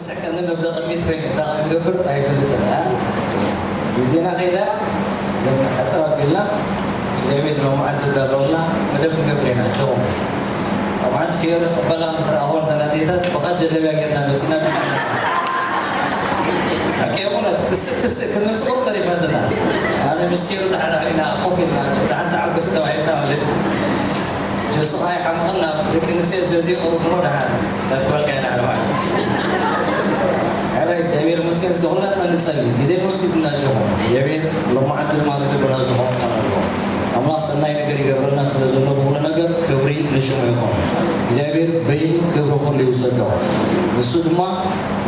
ስሕቀኒ ነብዛ ቅድሚት ኮይኑ እንታይ ከም ዝገብር ኣይፈልጥን። ግዜና ከይዳ፣ ግን ሕጽር ኣቢልና እግዚኣብሔር ሎምዓት ዘዳለወልና መደብ ክንገብር ኢና። ጆ ኣብ ሓንቲ ፍዮሪ ክቕበላ ምስ ረኣኹ፣ እተን ኣዴታት ብኻ ጀለብያ ጌርና መጺና። ሓቂ የብሉን። ትስእ ትስእ ክንብል ቁሩብ ተሪፋትና። ኣነ ምስ ኬሩ ደሓን ኢና ኮፍ ኢልና፣ ደሓን ተዓገሱ ተባሂልና ማለት እዩ። ጀስኻ ይሓምቕን ናብ ደቂ ኣንስትዮ ስለዚ ቁሩብ እሞ ደሓን እንዳተባልካ ኢና ንባዕል። ኣረ እግዚኣብሔር ይመስገን፣ እስከ ኩላትና ንጸሊ። ግዜ ንወስድ እና ጆ። እግዚኣብሔር ሎማዓንቲ ድማ ንልብና ዝኾን ቃል ኣለዎ። ኣምላኽ ሰናይ ነገር ይገብረልና ስለ ዘሎ ብኹሉ ነገር ክብሪ ንሽሙ ይኹን። እግዚኣብሔር በይኑ ክብሪ ኩሉ ይውሰዶ። ንሱ ድማ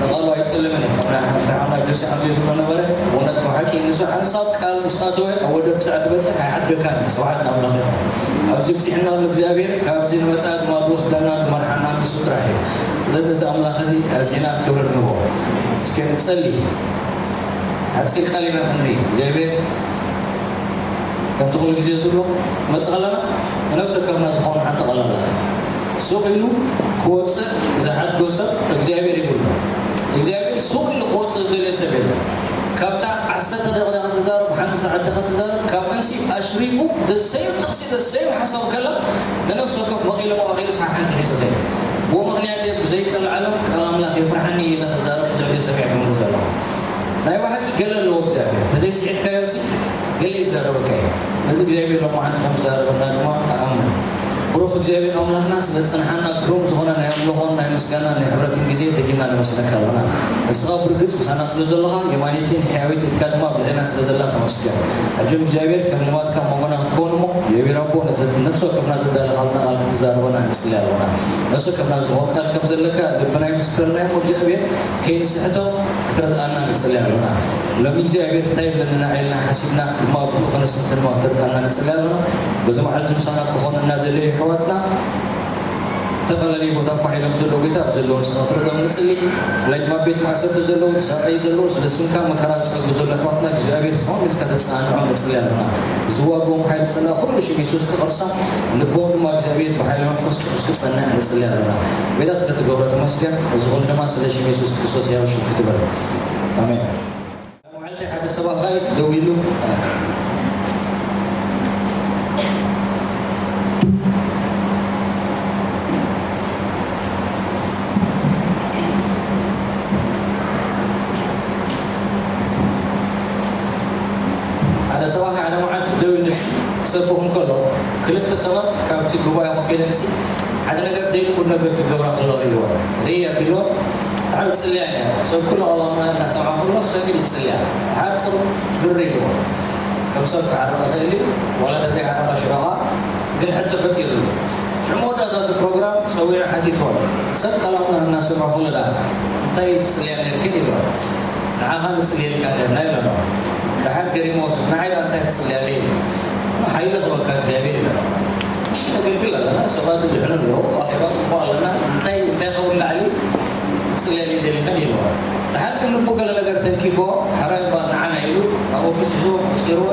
ንቓሉ ኣይጥልምን እዩ። ከምና ሓንቲ ሓውና ጆሲ ሓንቲ ዝብሎ ነበረ፣ እውነት ብሓቂ ንሱ ሓንሳብ ቃል ምስ ኣተወ ኣብ ወደብ ክሳዕ ትበጽሕ ኣይሓድገካን እዩ። ስብሓት ንኣምላኽ ይኹን። ኣብዚ ብጽሕና ኣሎ እግዚኣብሔር፣ ካብዚ ንመጻኢ ድማ ዝወስደና ዝመርሓና ንሱ ጥራሕ እዩ። ስለዚ እዚ ኣምላኽ እዚ ኣዚና ክብሪ ንህቦ። እስከ ንጸሊ። ሓጺር ቃል ኢና ክንርኢ። እግዚኣብሔር ከምቲ ኩሉ ግዜ ዝብሎ መጽእ ከለና ንነፍሲ ወከፍና ዝኾነ ሓንቲ ቃል ኣላቶ። ሱቕ ኢሉ ክወጽእ ዝሓድጎ ሰብ እግዚኣብሔር ይብሉ። እግዚኣብሔር ሱቕ ኢሉ ክወጽእ ዝደልዮ ሰብ የለን። ካብታ ዓሰርተ ደቂቃ ክትዛረብ፣ ሓንቲ ሰዓት ክትዛረብ፣ ካብ እንሲ ኣሽሪፉ ደሰይም ጥቕሲ ደሰይም ሓሳብ ከላ ንነፍሲ ወከፍ መቒሉ መቓቒሉ ሰሓ ሓንቲ ሒዙ ኸይዱ። ብኡ ምኽንያት እየ ብዘይቀልዓሎም ቃል ኣምላኽ የፍርሓኒ ኢለ ክዛረብ ብዙሕ ግዜ ሰሚዕኩምሉ ዘለኹም። ናይ ብሓቂ ገለ ኣለዎ እግዚኣብሔር። እንተዘይስሒትካዮ ሲ ገለ ይዛረበካ እዩ። ስለዚ እግዚኣብሔር ሎማዓንቲ ከም ዝዛረበና ድማ እኣምን። ብሩኽ እግዚኣብሔር ኣምላኽና ስለ ዝጸንሓና ግሩም ዝኾነ ናይ ኣምልኾን ናይ ምስጋናን ናይ ሕብረትን ግዜ ደጊምና ነመስግነካ ኣለና። ንስኻ ብርግጽ ምሳና ስለ ዘለኻ የማነይትን ሕያወይት ኢድካ ድማ ኣብ ልዕሌና ስለ ዘላ ተመስገን። ሕጂ እውን እግዚኣብሔር ከም ልማድካ ኣብ መንጎና ክትከውን እሞ እግዚኣብሔር ኣቦ ነቲ ነፍሲ ወከፍና ዘዳለኻልና ቃል ክትዛረበና ንጽሊ ኣለና። ነፍሲ ወከፍና ዝኾን ቃል ከም ዘለካ ልብና ይምስክረልና እሞ እግዚኣብሔር ከይንስሕቶ ክትረድኣና ንጽሊ ኣለና። ሎሚ እግዚኣብሔር እንታይ ይብለና ኢልና ሓሲብና ድማ ብኡ ክንስንትን ድማ ክትረድኣና ንጽሊ ኣለና። በዚ መዓልቲ ምሳና ክኾኑ እናደለዩ ኣሕዋትና ዝተፈላለዩ ቦታ ፋሕ ኢሎም ዘለዉ ጌታ ኣብ ዘለዉ ንስኻ ክትረድኦም ንጽሊ። ብፍላይ ድማ ቤት ማእሰርቲ ዘለዉ፣ ዝሳቐዩ ዘለዉ፣ ስለ ስምካ መከራ ዝጸግቡ ዘለዉ ኣሕዋትና እግዚኣብሔር ንስኻ መሊስካ ተጸናንዖም ንጽሊ ኣለና። ዝዋግኦም ሓይሊ ጸላኢ ኩሉ ሽም የሱስ ክቐርሳ፣ ልቦም ድማ እግዚኣብሔር ብሓይሊ መንፈስ ቅዱስ ክጸንዕ ንጽሊ ኣለና። ጌታ ስለ ትገብሮ ተመስገን። እዚ ኩሉ ድማ ስለ ሽም የሱስ ክርስቶስ ሕያው ሽም ክትበል። ኣሜን። መዓልቲ ሓደ ሰብኣኻይ ደው ኢሉ፣ ሓደ ሰብኣኻይ ሓደ መዓልቲ ደው ኢሉ ክሰብኽ እንከሎ፣ ክልተ ሰባት ካብቲ ጉባኤ ኮፍ ኢለን ሓደ ነገር ደይንቡር ነገር ክገብራ ከለዋ ርእይዋ። ርእይ ኣቢልዋ፣ ብጣዕሚ ጽልያ ነይራ። ሰብ ኩሉ ኣላማ እናሰምዓ ከሎ፣ እሳ ግን ይጽልያ። ድሓር ቁሩብ ግር ኢልዋ። ከም ሰብ ክዓርቕ ይኽእል እዩ፣ ዋላ ተዘይዓረቐ ሽዑ ኸኣ ግን ሕቶ ፈጢሩሉ። ሽዑ መወዳእታ እቲ ፕሮግራም ጸዊዑ ሓቲትዋ። ሰብ ቃል ኣምላኽ እናሰምዑ ከሎ ደኣ እንታይ ትጽልያ ነይርክን ኢልዋ። ንዓኻ ንጽልየልካ ነርና ኢለና። ደሓር ገሪሞ ወስድ ንዓይ ደኣ እንታይ ትጽልያለይ ኢሉ። ሓይሊ ክበካ እግዚኣብሔር ኢለና። እሺ ነገልግል ኣለና፣ ሰባት ድሕኑ ኣለዉ፣ ኣኼባ ጽቡቕ ኣለና። እንታይ እንታይ ኸውን ላዕሊ ትጽልያለይ ደሊኸን ኢልዋ። ደሓር ግን ልቡ ገለ ነገር ተንኪፎ፣ ሓራይ እባ ንዓና ኢሉ ናብ ኦፊስ ሒዝዎ ቆጺርዎ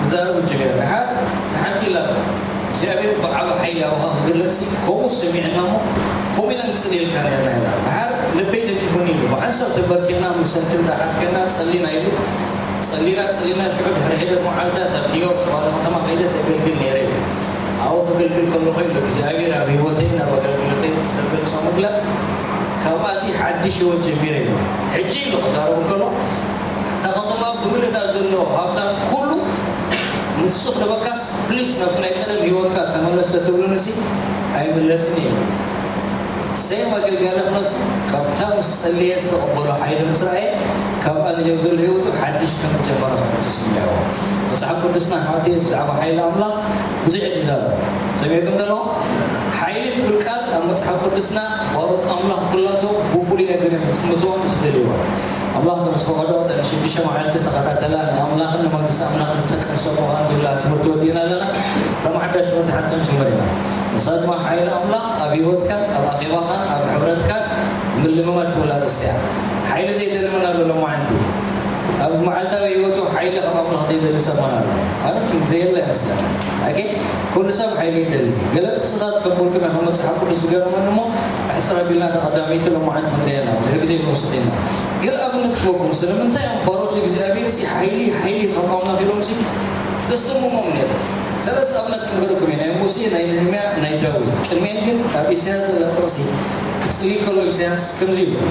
ክዛረቡ ጀሚሩ። ደሓር ሓንቲ ኢላቶ እግዚኣብሔር ብዓቢ ሓይሊ ኣባኻ ክግለጽ ከምኡ ሰሚዕና እሞ ከምኡ ኢና ንጽልየልካ ነርና ኢላ። ደሓር ልበይ ተንኪፉኒ ኢሉ ብሓንሳብ ተንበርኪኽና ምስ ሰንክን ተሓት ኮይና ጸሊና ኢሉ ጸሊና ጸሊና ሽዑ ድሕሪ ሒደት መዓልታት ኣብ ኒውዮርክ ዝተባህለ ከተማ ከይደ ዘገልግል ነይረ ኢሉ። ኣብኡ ከገልግል ከለኹ ኢሉ እግዚኣብሔር ኣብ ህይወተይን ኣብ ኣገልግሎተይን ዝተገልጾ ምግላጽ ካብኣሲ ሓድሽ ህይወት ጀሚረ ኢሉ። ሕጂ ኢሉ ክዛረብ እንከሎ እታ ከተማ ብምልእታ ዘሎ ሃብታም ኩሉ ንሱ ክህበካስ ፕሊስ ናብቲ ናይ ቀደም ህይወትካ ተመለስ ተትብሉንሲ ኣይምለስን እየ። ሰይ ኣገልጋሊ ክነሱ ካብታ ምስ ጸልየ ዝተቐበሎ ሓይሊ ምስ ረኣየ ካብኣ ንጀው ዘሎ ህይወቱ ሓድሽ ከም ዝጀመረ ኮይኑ ተሰሚዕዎ። መጽሓፍ ቅዱስና ኣሕዋተይ ብዛዕባ ሓይሊ ኣምላኽ ብዙሕ እዩ ዝዛረብ። ሰሚዕኩም ዘለኹም ሓይሊ ትብል ቃል ኣብ መጽሓፍ ቅዱስና ባሮት ኣምላኽ ኩላቶም ብፍሉይ ነገር እዮም ዝጥምትዎን ዝደልይዎን። ኣምላኽ ከም ዝፈቐዶ እተን ሽዱሽተ መዓልቲ ዝተኸታተላ ንኣምላኽን ንመንግስቲ ኣምላኽን ዝጠቅም ሰብ ምዃን ዝብላ ትምህርቲ ወዲእና ኣለና። ሎም ሓዳሽ ትምህርቲ ሓንሳብ ንጅምር ኢና። ንሳ ድማ ሓይሊ ኣምላኽ ኣብ ህይወትካን ኣብ ኣኼባኻን ኣብ ሕብረትካን ምልምማድ ትብል ኣርእስቲ እያ። ሓይሊ ዘይደሊ መን ኣሎ ሎማዓንቲ? ኣብ መዓልታዊ ህይወቱ ሓይሊ ካብ ኣምላኽ ዘይደሊ ሰብ መን ኣሎ? ማለት ዘየለ ይመስለና። ኦኬ? ኩሉ ሰብ ሓይሊ ይደሊ። ገለ ጥቕስታት ከንብበልኩም እየ፣ ካብ መጽሓፍ ቅዱስ ዝገርመኒ እሞ፣ ኣሕጽር ኣቢልና እታ ቀዳመይቲ ሎማዓንቲ ክንርእያ ኢና። ብዙሕ ግዜ ንወስድ ኢና። ገለ ኣብነት ክህበኩም፣ ስለምንታይ እዮም ባሮት እግዚኣብሔር ሲ ሓይሊ፣ ሓይሊ ካብ ኣምላኽ ኢሎም ሲ ደስተምሞም ነይሩ? ሰለስተ ኣብነት ክነግረኩም እየ፣ ናይ ሙሴ፣ ናይ ነህምያ፣ ናይ ዳዊት። ቅድሚኤን ግን ኣብ ኢሳያስ ዘላ ጥቕሲ ክጽሊ ከሎ ኢሳያስ ከምዚ ይብሎ፣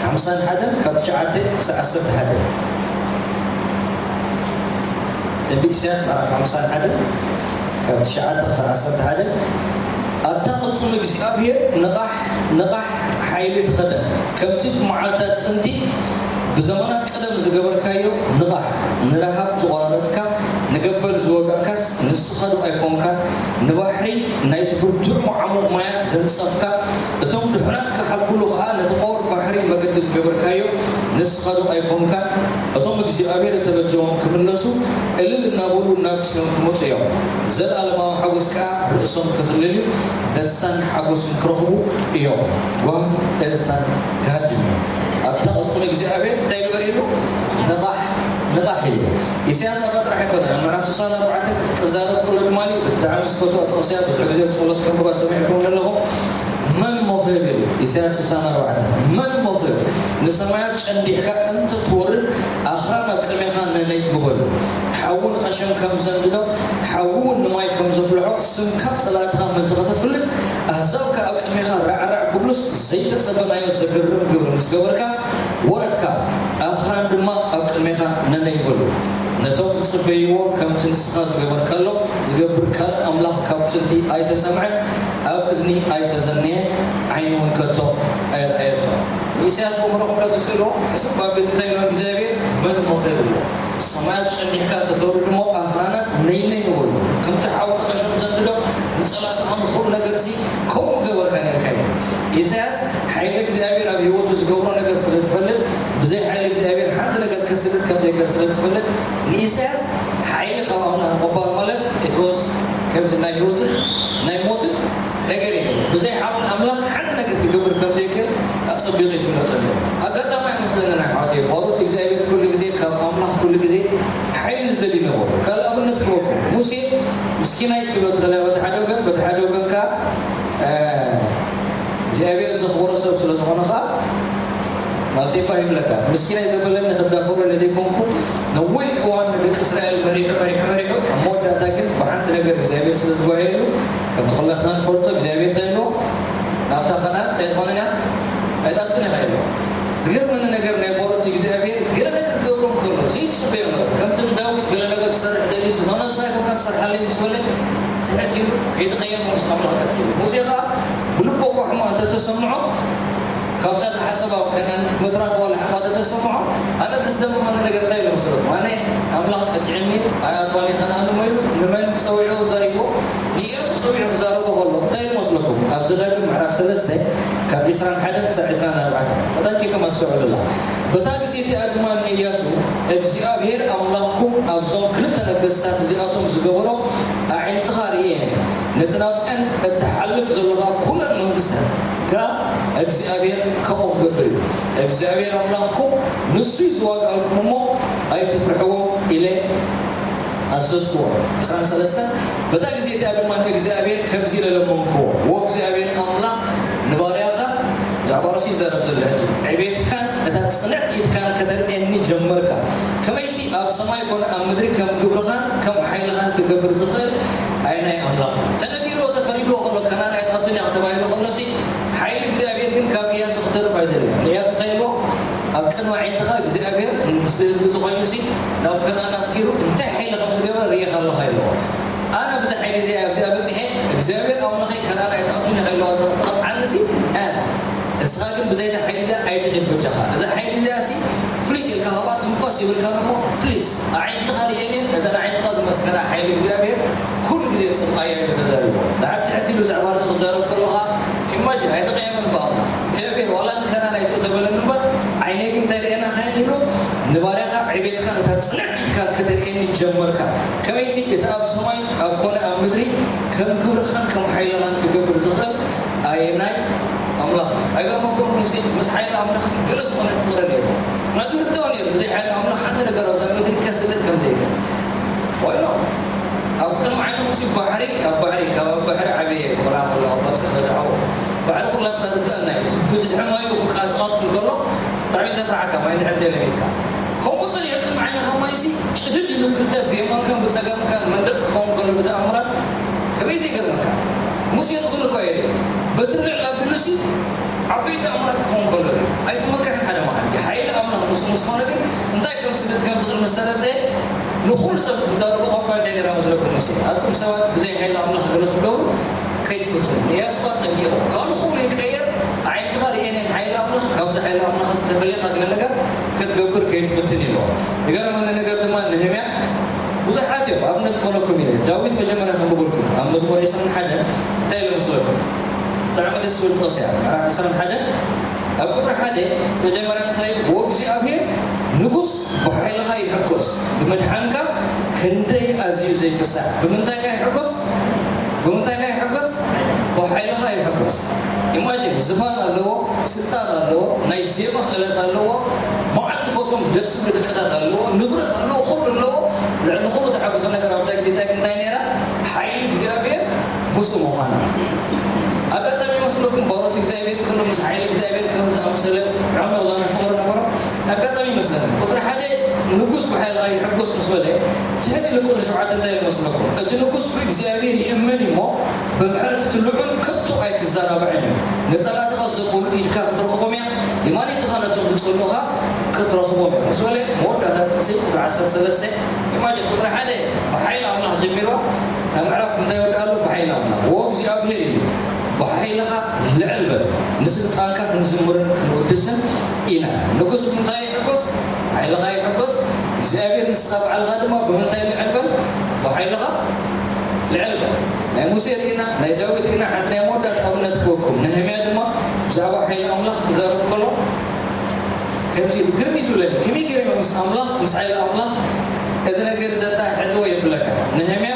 ሓምሳን ሓደን ካብ ትሽዓተ ክሳብ ዓሰርተ ሓደ። ትንቢት ኢሳያስ ምዕራፍ ሓምሳን ሓደን ካብ ትሽዓተ ክሳብ ዓሰርተ ሓደ። ኣታ ቅልጽም እግዚኣብሔር ንቓሕ፣ ንቓሕ፣ ሓይሊ ተኸደን፣ ከምቲ ብመዓልታት ጥንቲ ብዘመናት ቀደም ዝገበርካዮ ንቓሕ። ንረሃብ ዝቖራረጽካ፣ ንገበል ዝወጋእካስ ንስኻ ዶ ኣይኮንካን? ንባሕሪ ናይቲ ብርቱዕ መዓሙቕ ማያት ዘንጸፍካ፣ እቶም ድሑራት ክሓልፉሉ ኸኣ ነቲ ቁር ባሕሪ መገዲ ዝገበርካዮ ንስኻ ዶ ኣይኮንካን? እቶም እግዚኣብሔር እተበጀዎም ክምለሱ፣ እልል እናበሉ ናብ ጽዮን ክመጹ እዮም። ዘለኣለማዊ ሓጎስ ከኣ ርእሶም ክኽልል እዩ፣ ደስታን ሓጎስን ክረኽቡ እዮም። ጓህ ደስታን ክሃድም እዩ። ኣታ ቅልጽም እግዚኣብሔር እንታይ ግበር ኢሉ? ንቓሕ፣ ንቓሕ ኢሉ። ኢሳያስ ኣባ ጥራሕ ኣይኮነን። ኣብ ምዕራፍ ስሳን ኣርባዕተን ክዛረብ ከሎ ድማ ብጣዕሚ ዝፈትዋ ጥቕሲ እያ። ብዙሕ ግዜ ኣብ ጸሎት ከንብባ ሰሚዕኩም ኣለኹም። መን እሞ ክህብ ኢሉ ኢሳያስ ስሳን ኣርባዕተ። መን እሞ ክህብ? ንሰማያት ጨንዲሕካ እንተ ትወርድ፣ ኣኽራን ኣብ ቅድሜኻ ነነይ ምበሉ። ሓዊ ንቐሸም ከም ዘንድዶ፣ ሓዊ እውን ንማይ ከም ዘፍልሖ፣ ስምካ ኣብ ጸላእትኻ ምእንቲ ከተፍልጥ፣ ኣህዛብ ከኣ ኣብ ቅድሜኻ ራዕራዕ ክብሉስ፣ ዘይተጸበናዮ ዘገርም ግብሪ ምስ ገበርካ፣ ወረድካ፣ ኣኽራን ድማ ኣብ ቅድሜኻ ነነይ በሉ። ነቶም ዝጽበይዎ ከምቲ ንስኻ ዝገበርካሎም ዝገብር ካልእ ኣምላኽ ካብ ጥንቲ ኣይተሰምዐን፣ ኣብ እዝኒ ኣይተዘነየን፣ ዓይኒ እውን ከቶ ኣይረኣየቶ። ንኢሳያስ ብምረኹ ዶ ትስእልዎ? ሕስብ ኣቢሉ እንታይ ኢልዎ እግዚኣብሔር? መን እሞ ከ ይብሎ? ሰማያት ጨኒሕካ ተተውርድ እሞ ኣኽራናት ነይ ነይ ንበሉ። ከምቲ ሓዊ ንቐሸም ዘንድዶ ንጸላእትኻ ንኹሉ ነገርሲ ከምኡ ገበርካ ነርካ እዩ። ኢሳያስ ሓይሊ እግዚኣብሔር ኣብ ህይወቱ ዝገብሮ ነገር ስለ ዝፈልጥ፣ ብዘይ ሓይሊ እግዚኣብሔር ሓንቲ ነገር ከስልጥ ከም ዘይክእል ስለ ዝፈልጥ፣ ንኢሳያስ ሓይሊ ካብ ኣምላኽ ምቕባል ማለት it was ከምዚ ናይ ህይወትን ናይ ሞትን ነገር እዩ። ብዘይ ሓውን ኣምላኽ ሓንቲ ነገር ክገብር ከም ዘይክእል ኣጸቢቑ ይፍለጦ ነይሩ። ኣጋጣሚ ኣይመስለንን ኣሕዋተይ፣ ባሮት እግዚኣብሔር ኩሉ ግዜ ካብ ኣምላኽ ኩሉ ግዜ ሓይሊ ዝደልዩ ነበሩ። ካልእ ኣብነት ክህበኩም፣ ሙሴ ምስኪናይ ክትብሎ ትኽእል ኢኻ በቲ ሓደ ወገን፣ በቲ ሓደ ወገን ከኣ፣ እ፣ እግዚኣብሔር ዘኽበሮ ሰብ ስለ ዝኾነ ከኣ፣ ማለተይ እባ ይብለካ፣ ምስኪናይ ዘበለኒ ክዳፈሮ ኢለ ዘይኮንኩ፣ ነዊሕ እዋን ንደቂ እስራኤል መሪሑ፣ መሪሑ፣ መሪሑ፣ ኣብ መወዳእታ ግን ብሓንቲ ነገር እግዚኣብሔር ስለ ዝጓየሉ፣ ከምቲ ኩላትና ንፈልጦ እግዚኣብሔር እንታይ ኢልዎ? ናብታ ከነኣን እንታይ ትኾንን እያ? ኣይትኣቱን ኢኻ ኢልዎ። ዝገርመኒ ነገር ናይ ባሮት እግዚኣብሔር ገለ ነገር ክገብሮ እንከሎ ዘይትጽበዮ ነገር፣ ከምቲ ንዳዊት ገለ ነገር ክሰርሕ ደልዩ፣ ኖ፣ ኖ፣ ንስኻ ኣይኮንካን ትሰርሓለይ ምስ በለ፣ ትሕት ኢሉ ከይተቐየመ ምስ ኣምላኽ ቀጺሉ። ሙሴ ከኣ ብልቡ እኳ ሕማቕ እንተተሰምዖ፣ ካብታ ዝሓሰባ ኣብ ከነኣን ምትራፍ ዋላ ሕማቕ እንተተሰምዖ፣ ኣነ እቲ ዝደመመኒ ነገር እንታይ ኢሉ መስለኩም? ኣነ ኣምላኽ ቀጺዑኒ፣ ኣይኣትዋን እየ ከነኣን እሞ ኢሉ ንመን ጸዊዑ ዘሪግዎ? ንኢያሱ ጸዊዑ ክዛረቦ ከሎ እንታይ ኢሉ መስለኩም? ኣብ ዘዳግም ምዕራፍ ሰለስተ ካብ ዕስራን ሓደን ክሳብ ዕስራን ኣርባዕተን። ተጠንቂቕኩም ኣስተውዕሉላ። በታ ግዜ እቲኣ ድማ ንኢያሱ፣ እግዚኣብሄር ኣምላኽኩም ኣብዞም ክልተ ነገስታት እዚኣቶም ዝገበሮ ኣዒንትኻ ርእየ፣ ነቲ ናብኣን እትሓልፍ ዘለኻ ኩለን መንግስተን ከኣ እግዚኣብሄር ከምኡ ክገብር እዩ። እግዚኣብሄር ኣምላኽኩም ንሱ እዩ ዝዋግኣልኩም እሞ ኣይትፍርሕዎ ኢለ ኣዘዝክዎ። ዕስራን ሰለስተን፣ በታ ግዜ እቲኣ ድማ ንእግዚኣብሔር ከምዚ ኢለ ለመንክዎ፣ "ዎ እግዚኣብሔር ኣምላኽ፣ ንባርያኻ" ብዛዕባ ርእሱ ይዛረብ ዘሎ ሕጂ፣ "ዕቤትካን እታ ጽንዕቲ ኢድካን ከተርእየኒ ጀመርካ። ከመይሲ ኣብ ሰማይ ኮነ ኣብ ምድሪ ከም ግብርኻን ከም ሓይልኻን ክገብር ዝኽእል ኣየናይ ኣምላኽ እዩ?" ተነጊርዎ ተፈሪድዎ ከሎ፣ "ከነኣን ኣይትኣቱን ኢኻ" ተባሂሉ ከሎሲ፣ ሓይሊ እግዚኣብሔር ግን ካብ ኢያሱ ክተርፍ ኣይደለየን። ንኢያሱ እንታይ ኢልዎ? "ኣብ ቅድሚ ኣዒንትኻ እግዚኣብሔር ምስ ህዝቢ እዚ ኮይኑሲ፣ ናብ ከነኣን ኣስጊሩ እንታይ ሓይሊ ከም ዝገበረ ርኢኻ ኣለኻ" ኢልዎ። ኣነ ብዛ ሓይሊ እዚኣ ኣብዚኣ በጺሐ፣ እግዚኣብሔር ኣምላኸይ ከነኣን ኣይትኣቱን ኢኻ ኢልዋ፣ ትቐጽዓኒሲ፣ እ፣ ንስኻ ግን ብዘይ እዛ ሓይሊ እዚኣ ኣይትኺድ በጃኻ። እዛ ሓይሊ እዚኣሲ ፍልይ ኢልካ ሃባ፣ ትንፋስ የብልካን እሞ፣ ፕሊስ፣ ኣዒንትኻ ርኤንን እዘን ኣዒንትኻ ዝመስከራ ሓይሊ እግዚኣብሔር ኩሉ ግዜ ጽድቓ እያ ኢሉ ተዛሪቡ። ድሓር ትሕት ኢሉ ብዛዕባ ርእሱ ክዛረብ ከሎ ኸኣ፣ ኢማጂን፣ ኣይተቐየመን ብኣምላኽ። እግዚኣብሔር ዋላ ንከነኣን ኣይትእቶ በለኒ እምበር፣ ዓይነይ ግን እንታይ ርእየና ኸይን ኢሉ፣ ንባርያኻ ዕቤትካ ነታ ጽንዕቲ ኢድካ ከተርእየኒ ጀመርካ። ከመይሲ እቲ ኣብ ሰማይ ኣብ ኮነ ኣብ ምድሪ ከም ግብርኻን ከም ሓይልኻን ክገብር ዝኽእል ኣየናይ ኣምላኽ እዩ? ኣይገርመኩም? ንሲ ምስ ሓይሊ ኣምላኽሲ ገለ ዝኾነ ፍቕሪ ነይርዎ። ምክንያቱ ርድኦ ነይሩ፣ ብዘይ ሓይሊ ኣምላኽ ሓንቲ ነገር ኣብዛ ምድሪ ከስልጥ ከም ዘይክእል። ወይሎ ኣብ ቅድሚ ዓይኖም ሲ ባሕሪ፣ ኣብ ባሕሪ፣ ካብ ኣብ ባሕሪ ዓበየ ቆልዓ ከሎ ኣብ ባጽዕ ስለ ዝዓበኹ፣ ባሕሪ ኩላ ርድኣና እዩ። እቲ ብዝሒ ማዩ ክቃስቃስ እንከሎ ብጣዕሚ ዘፍርሓካ፣ ማይ እንድሕር ዘየለ ቤትካ። ከምኡ ጸኒሑ ቅድሚ ዓይንኻ ማይ ሲ ጭድድ ኢሉ ክልተ ብየማንካን ብጸጋምካን መንደቕ ክኸውን ከሎ ብተኣምራት ከመይ ዘይገርመካ? ሙሴ ትኽእል እኳ የርኢ። በትሪ ልዕል ኣቢሉሲ ዓበይቲ ኣምራት ክኸውን ከሎ እዩ። ኣይትመካሕን ሓደ መዓልቲ። ሓይሊ ኣምላኽ ምስኡ ምስ ኮነ ግን እንታይ ከም ስደት ከም ዝኽእል ምስ ተረድአ ንኹሉ ሰብ ክዛረቦ እኳ እንታይ ነይራ መስለኩም ሙሴ? ኣቱም ሰባት ብዘይ ሓይሊ ኣምላኽ ገለ ክትገብሩ ከይትፍትኑ። ንእያሱ እኳ ጠንቂቑ። ካብ ንኹሉ ይቀየር፣ ኣዒንትኻ ርእየን እየን ሓይሊ ኣምላኽ፣ ካብዚ ሓይሊ ኣምላኽ እዚ ተፈሊኻ ገለ ነገር ክትገብር ከይትፍትን ኢልዎ። ዝገረመኒ ነገር ድማ ነህምያ ብዙሓት እዮም ኣብነት ክኾነኩም ኢለ። ዳዊት መጀመርያ ከንብበልኩም ኣብ መዝሙር ዕስራን ሓደን እንታይ ኢሉ መስለኩም? ብጣዕሚ ደስ ዝብል ጥቕሲ እያ። ምዕራፍ ዕስራን ሓደን ኣብ ቁፅሪ ሓደ መጀመርያ እንታይ ኢሉ? "ወእግዚኣብሔር ንጉስ ብሓይልኻ ይሕጎስ፣ ብምድሓንካ ክንደይ ኣዝዩ ዘይፍሳሕ። ብምንታይካ ይሕጎስ? ብምንታይካ ይሕጎስ? ብሓይልኻ ይሕጎስ." ኢማጂን፣ ዝፋን ኣለዎ፣ ስልጣን ኣለዎ፣ ናይ ዜማ ክእለት ኣለዎ፣ መዓት ትፈትዎም ደስ ዝብሉ ድቅታት ኣለዎ፣ ንብረት ኣለዎ፣ ኩሉ ኣለዎ። ልዕሊ ኩሉ ተሓጉሶ ነገር ኣብታ ግዜ እንታይ ነይራ? ሓይሊ እግዚኣብሔር ምስኡ ምዃና። ኣጋጣሚ መስለኩም ባሮት እግዚኣብሔር ኩሉ ምስ ሓይሊ እግዚኣብሔር ከም ዝኣመሰለ ዓሚቕ ዝኾነ ፍቕሪ ነበሮ። ኣጋጣሚ ይመስለኒ። ቁፅሪ ሓደ ንጉስ ብሓይልኻ ይሕጎስ ምስ በለ፣ ትሕቲ ኢሉ ቁፅሪ ሸውዓተ እንታይ ይመስለኩም? እቲ ንጉስ ብእግዚኣብሔር ይእመን እዩ እሞ፣ ብምሕረት ትልዑን ከቶ ኣይክዘናባዕን እዩ። ንጸላእትኻ ዘበሉ ኢድካ ክትረኽቦም እያ፣ የማነይትኻ ነቶም ዝጸልኡኻ ክትረኽቦም እያ። ምስ በለ መወዳእታ ጥቕሲ ቁጽሪ ዓሰርተ ሰለስተ፣ ኢማጂን ቁጽሪ ሓደ ብሓይሊ ኣምላኽ ጀሚርዋ፣ እታ ምዕራፍ እንታይ ይወድኣሉ? ብሓይሊ ኣምላኽ። ወእግዚኣብሔር ኢሉ፣ ብሓይልኻ ልዕል በል፣ ንስልጣንካ ክንዝምርን ክንውድስን ኢና። ንጉስ ብምንታይ ይሕጎስ? ብሓይልኻ ይሕጎስ። እግዚኣብሔር ንስኻ ባዕልኻ ድማ ብምንታይ ልዕል በል? ብሓይልኻ ልዕል በል። ናይ ሙሴ ርኢና፣ ናይ ዳዊት ርኢና፣ ሓንቲ ናይ መወዳእታ ኣብነት ክህበኩም። ነህምያ ድማ ብዛዕባ ሓይሊ ኣምላኽ ክዛረብ ከሎ ከምዚ ኢሉ ግርም እዩ ዝብለኒ። ከመይ ገይሮም ምስ ኣምላኽ፣ ምስ ሓይሊ ኣምላኽ እዚ ነገር ዘተሓሕዝዎ የብለካ። ነህምያ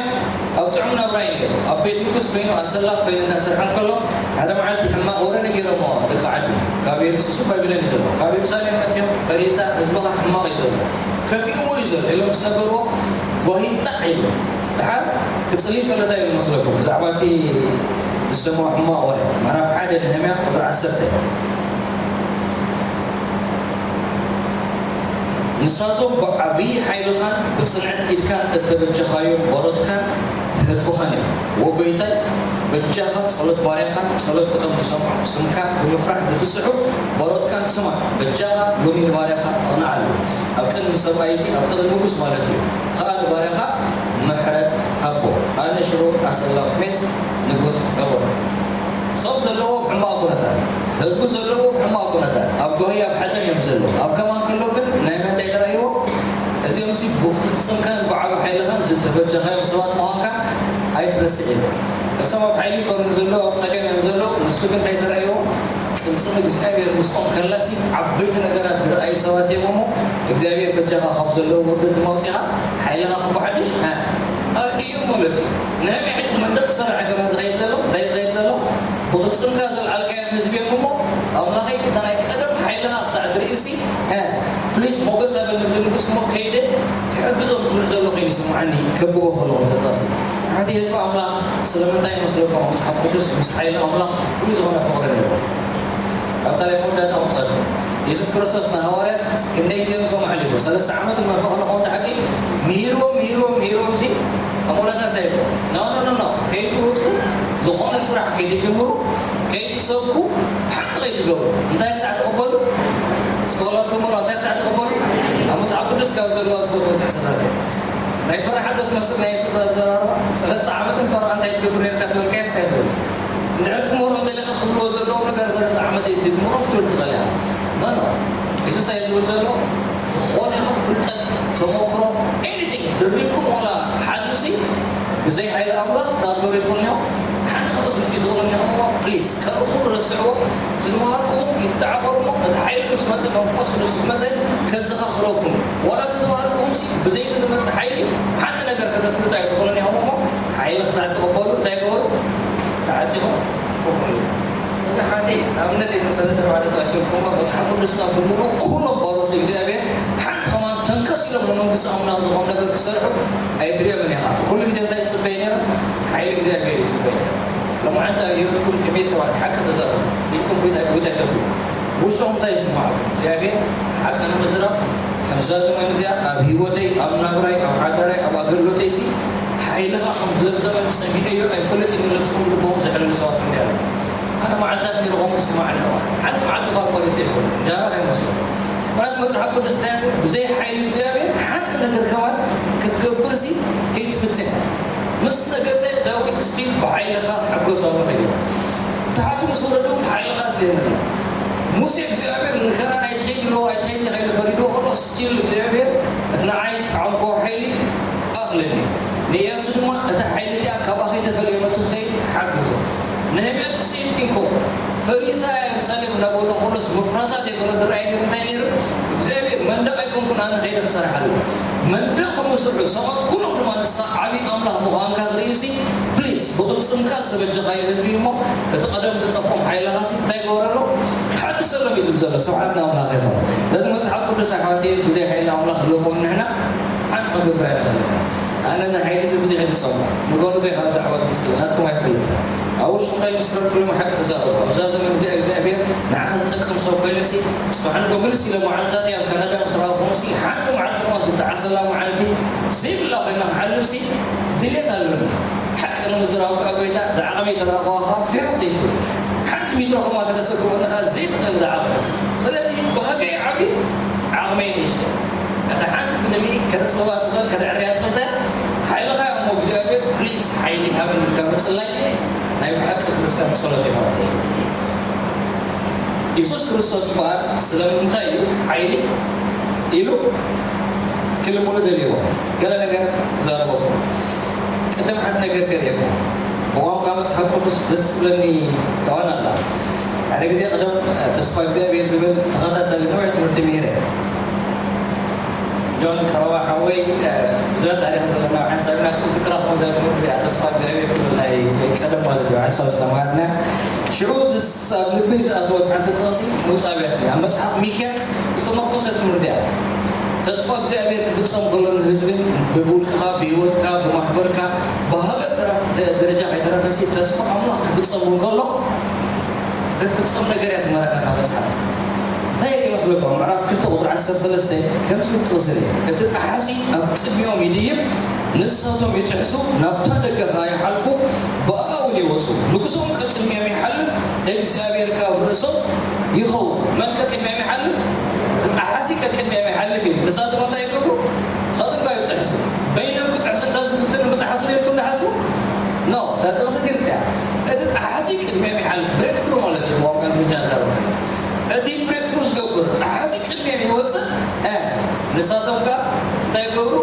ኣብ ጥዑም ናብራ እዩ ነይሩ። ኣብ ቤት ንጉስ ኮይኑ ኣሰላፍ ኮይኑ እናሰርሐ እንከሎ ሓደ መዓልቲ ሕማቕ ወረ ነጊሮሞ ደቂ ዓዱ። ካብ የሩስ-፣ እሱ ባቢሎን እዩ ዘሎ። ካብ የሩሳሌም መፅዮም ፈሪሳ ህዝብኻ ሕማቕ እዩ ዘሎ፣ ከፊእዎ እዩ ዘሎ ኢሎም ምስ ነገርዎ ጓሂ ጣዕ ኢሉ። ደሓር ክፅሊ ከሎ እንታይ ኢሉ መስለኩም? ብዛዕባ እቲ ዝሰምዖ ሕማቕ ወረ ምዕራፍ ሓደ ነህምያ ቁፅሪ ዓሰርተ። ንሳቶም ብዓብዪ ሓይልኻን ብጽንዕቲ ኢድካን እተበጀኻዮም በሮትካን ህዝብኻን እዮም። ወጎይታይ፣ በጃኻ ጸሎት ባርያኻን ጸሎት እቶም ዝሰምዑ ስምካ ብምፍራሕ ዝፍስሑ በሮትካን ስማዕ። በጃኻ ሎሚ ንባርያኻ ኣቕንዓሉ። ኣብ ቅድሚ ሰብኣይ እዚ፣ ኣብ ቅድሚ ንጉስ ማለት እዩ፣ ኸኣ ንባርያኻ ምሕረት ሃቦ። ኣነ ሽሮ ኣሰላፍ ሜስ ንጉስ ነበርኩ። ሰብ ዘለዎ ሕማቕ ኩነታት፣ ህዝቡ ዘለዎ ሕማቕ ኩነታት፣ ኣብ ጓሂ ኣብ ሓዘን እዮም ዘለዉ። ኣብ ከማን ከሎ ግን ናይ መን እንታይ ተራእይዎ? እዚኦም ሲ ብቕልጽምካን ብዓቢ ሓይልኻን ዝተበጀኻዮም ሰባት ምዃንካ ኣይትረስዕ ኢሉ። እሶም ኣብ ሓይሊ ይኮኑ ዘለዉ፣ ኣብ ጸገም እዮም ዘለዉ። ንሱ ግን እንታይ ተራእይዎ? ቅልጽም እግዚኣብሔር ምስኦም ከላሲ ዓበይቲ ነገራት ዝረኣዩ ሰባት እዮም እሞ እግዚኣብሔር በጃኻ ካብ ዘለዉ ውርደት ድማ ኣውጺኻ ሓይልኻ ክባሓድሽ፣ እ፣ ኣርእዮም ማለት እዩ። ነህምያ ሕጂ መንደቕ ክሰርሕ ገና ዝኸይድ ዘሎ፣ እንታይ ዝኸይድ ዘሎ? ብቕልጽምካ ዘልዓልካዮም ህዝቢ እዮም እሞ፣ ኣምላኸይ፣ እታ ናይ ቀደም ሓይልኻ ክሳዕ ዝርእዩሲ፣ እ፣ ፕሊዝ ሞገስ ሃበኒ፣ እዚ ንጉስ እሞ ከይደ ክሕግዞም ዝብል ዘሎ ኮይኑ ይስምዓኒ፣ ከንብቦ ከለኹ ተጻሲ። ኣሕዋተይ ህዝቢ ኣምላኽ፣ ስለምንታይ ይመስለኩም ኣብ መጽሓፍ ቅዱስ ምስ ሓይሊ ኣምላኽ ፍሉይ ዝኾነ ፍቕሪ ነይሩ? ኣብታ ናይ መወዳእታ ኣውጻእኩም። የሱስ ክርስቶስ ንሃዋርያት ክንደይ ግዜ ምስኦም ኣሕሊፉ? ሰለስተ ዓመት መንፈቕ ንኾን ሓቂ ምሂርዎም፣ ምሂርዎም፣ ምሂርዎም ሲ ኣብ መወዳእታ እንታይ ይብሎ? ኖ፣ ኖ፣ ኖ፣ ኖ፣ ከይትወጹ፣ ዝኾነ ስራሕ ከይትጅምሩ፣ ከይትሰብኩ፣ ሓንቲ ከይትገብሩ። እንታይ ክሳዕ ትቕበሉ? እስከ ወላድኩም በሉ፣ እንታይ ክሳዕ ትቕበሉ? ኣብ መጽሓፍ ቅዱስ ካብ ዘለዋ ዝፈትዎ ጥቕስታት እየ። ናይ ፈራሓት ትመስል ናይ የሱስ ኣዘራርባ፣ ሰለስተ ዓመት ንፈርዖን እንታይ ትገብር ነርካ ትበልካዮስ እንታይ ትብል? እንድሕር ክትምህሮም ደሊኻ ክብልዎ ዘለዎም ነገር ሰለስተ ዓመት እዩ ትምህሮም ክትብል ትኽእል ኢኻ። ኖ፣ ኖ። የሱስ እንታይ ዝብል ዘሎ? ዝኾነ ይኹን ፍልጠት፣ ተመክሮ፣ ኤኒቲንግ ድሪብኩም ዋላ ሓዙሲ ብዘይ ሓይሊ ኣምላኽ እንታይ ክትገብሩ ኣይትኽእሉን ኢኹም። ሓንቲ ከተስልጡ ኣይትኽእሉን ኢኹም እሞ ፕሊዝ፣ ካልእ ኩሉ ረስዕዎ። እቲ ዝመሃርኩኹም ይተዓቐሩ እሞ፣ እቲ ሓይሊ ምስ መጸ፣ መንፈስ ቅዱስ ምስ መጸ፣ ከዘኻኽረኩም እዩ። ዋላ እቲ ዝመሃርኩኹም ሲ፣ ብዘይቲ ዝመጽእ ሓይሊ ሓንቲ ነገር ከተስልጡ ኣይትኽእሉን ኢኹም እሞ፣ ሓይሊ ክሳዕ ትቕበሉ እንታይ ግበሩ? ተዓጺኹም ኮፍ በሉ። እዚ ሓንቲ ኣብነት፣ እዚ ሰለስተ ኣርባዕተ ጠቒሰልኩም፣ መጽሓፍ ቅዱስና ብምሉእ ኩሎም ባሮት እግዚኣብሔር ሓንቲ ከማን ተንከስ ኢሎም ንመንግስቲ ኣምላኽ ዝኾን ነገር ክሰርሑ ኣይትርእዮምን ኢኻ። ኩሉ ግዜ እንታይ ይጽበዩ ነይሮም? ሓይሊ እግዚኣብሔር ይጽበዩ ነይሮም። ሎማዓንቲ ኣብ ህይወትኩም ከመይ ሰባት ሓቂ ተዛረቡ ኢልኩም ዊታይ ዊታይ ተብሉ፣ ውሽጦም እንታይ ይስማዓኩም? እግዚኣብሔር ሓቂ ንምዝራብ ከምዛ ዘመን እዚኣ ኣብ ህይወተይ፣ ኣብ ናብራይ፣ ኣብ ሓዳራይ፣ ኣብ ኣገልግሎተይሲ ሓይልኻ ከም ዘብዘበን ጸሚቐዮ ኣይፈልጥን ኢሎም ነብሶም ልቦም ዘሕለሉ ሰባት ክንደይ ኣለዉ። ኣነ መዓልታት ንርኾም ስማዕ ኣለዋ። ሓንቲ መዓልቲ ኳ ቆሪጸ ይፈልጥ እንጀራ ከይመስለኩም። ማለት መጽሓፍ ቅዱስ እንታይ ይብል? ብዘይ ሓይሊ እግዚኣብሔር ሓንቲ ነገር ከማን ክትገብርሲ ከይትፍትን። ምስ ነገሰ ዳዊት ስቲል ብሓይልኻ ሕጎስ ኣሎ ከይሉ። ታሕቲ ምስ ወረዱ ሓይልኻ ትደየን ኣሎ። ሙሴ እግዚኣብሔር ንከናን ኣይትኸይድ ኣለዎ ኣይትኸይድ ከይሉ ፈሪድዎ ከሎ ስቲል እግዚኣብሔር እቲ ንዓይ ዝጠዓምክዎ ሓይሊ ኣኽለኒ። ንኢያሱ ድማ እታ ሓይሊ እቲኣ ካባኺ ተፈልየ መቱ ክኸይድ ሓግዞ። ነህምያ ሴም ቲንግ ኮ ፈሪሳውያን ሳሌም እናበሉ ከሎስ ምፍራሳት የኮነ ዝረኣየ ነይሩ። እንታይ ነይሩ? እግዚኣብሔር መንደቕ ኣይኮንኩን ኣነ ከይደ ክሰርሓሉ። መንደቕ ብምስርሑ ሰባት ኩሎም ድማ ንስኻ ዓብዪ ኣምላኽ ምዃንካ ክርእዩሲ ፕሊስ ብቕልጽምካ ዝተበጀኻዮ ህዝቢ እሞ እቲ ቀደም ዝጠፍኦም ሓይልኻሲ እንታይ ገበረሎ? ሓድሰሎም እዩ ዝብል ዘሎ። ስብሓት ንኣምላኽ ይኹን። ነዚ መጽሓፍ ቅዱስ ኣሕዋተይ ብዘይ ሓይሊ ኣምላኽ ኣለምኡን ንሕና ሓንቲ ክንገብር ኣይንኽእልን ኢና። ኣነ እዚ ሓይሊ እዚ ብዙሕ ይግጸሞ። ንገሉ ከ ካብ ዛዕባ ግልጺ ናትኩም ኣይፈልጥን። ኣብ ውሽጥኹም እንታይ ይምስከረልኩም ሓቂ ተዛረቡ። ኣብዛ ዘመን እዚኣ እግዚኣብሔር ንዓኻ ዝጠቅም ሰብ ኮይኑሲ፣ ጽባሕ ንግሆ ምልስ ኢለ መዓልታት እየ ኣብ ካናዳ ምስ ረኣኹምሲ፣ ሓንቲ መዓልቲ እኳ ትጠዓሰላ መዓልቲ ዘይብላ ኮይና ክሓልፍሲ ድሌት ኣለኒ። ሓቂ ንምዝራብ ከኣ ጎይታ፣ ዝዓቐመይ ተረኣኹዋ ከኣ ፊዑ ዘይትብል። ሓንቲ ሜትሮ ከማ ከተሰግወኒ ከኣ ዘይትኽእል ዝዓቐመ። ስለዚ ባህገይ ዓቢ፣ ዓቕመይ ንእሽተይ። እታ ሓንቲ ፍልሚ ከተጽብባ ትኽእል፣ ከተዕርያ ትኽእል እንታይ? ሓይልኻ እሞ እግዚኣብሔር፣ ፕሊዝ፣ ሓይሊ ሃበኒ ኢልካ ምጽላይ ናይ ብሓቂ ክርስትያን ጸሎት እዩ ማለት እዩ። የሱስ ክርስቶስ ዝበሃል ስለምንታይ እዩ ሓይሊ ኢሉ ክልምኑ ደልይዎ? ገለ ነገር ክዛረበኩም። ቅድም ሓንቲ ነገር ከርእየኩም። ብቋንቋ መጽሓፍ ቅዱስ ደስ ዝብለኒ እዋን ኣላ። ሓደ ግዜ ቅደም ተስፋ እግዚኣብሔር ዝብል ተኸታታሊ ነዊሕ ትምህርቲ ምሂረ። ጆን ቀረባ ሓወይ፣ እ፣ ብዙሕ ታሪኽ ዘለና ሓንሳብ ኢና፣ እሱ ዝክራ ከም ዘ ትምህርቲ እዚኣ ተስፋ እግዚኣብሔር ትብል ናይ ቀደም ማለት እዩ፣ ሓንሳብ ዝተማሃርና። ሽዑ ዝስ-፣ ኣብ ልበይ ዝኣተወት ሓንቲ ጥቕሲ ምውጻእ ኣብያትኒ። ኣብ መጽሓፍ ሚክያስ ዝተመርኮሰት ትምህርቲ እያ። ተስፋ እግዚኣብሔር ክፍጸም ከሎ ንህዝብን ብውልቅኻ፣ ብህይወትካ፣ ብማሕበርካ፣ ብሃገር ተረፍ-፣ ተ-፣ ደረጃ ከይተረፈሲ ተስፋ ኣምላኽ ክፍጸም እንከሎ ዝፍጸም ነገር እያ ትመረካ እታ መጽሓፍ። እንታይ ይመስለኩም? ምዕራፍ ክልተ ቁጽሪ ዓሰርተ ሰለስተ ከምዚ ዝብል ጥቕሲ እዩ። እቲ ጠሓሲ ኣብ ቅድሚኦም ይድይብ፣ ንሳቶም ይጥሕሱ፣ ናብታ ደገ ኸኣ ይሓልፉ፣ ብኣኣ እውን ይወጹ። ንጉሶም ቀቅድሚኦም ይሓልፍ፣ እግዚኣብሔር ካብ ርእሶም ይኸውን። መን ቀቅድሚኦም ይሓልፍ? እቲ ጠሓሲ ቀቅድሚኦም ይሓልፍ እዩ። ንሳቶም እንታይ ይገብሩ? ንሳቶም ከኣ ይጥሕሱ። በይኖም ክጥሕሱ እንተ ዝፍትኑ ምጥሓሱ ኢልኩም ትሓስቡ? ኖ፣ እታ ጥቕሲ ግልጺ እያ። እቲ ጠሓሲ ቅድሚኦም ይሓልፍ። ብሬክ ትሩ ማለት እዩ፣ ብቋንቋ እንግሊዝኛ ዝዛረብ ከሎ። እቲ ብሬክ ትሩ ዝገብር ጠሓሲ ቅድሚኦም ይወጽእ፣ እ፣ ንሳቶም ከኣ እንታይ ይገብሩ?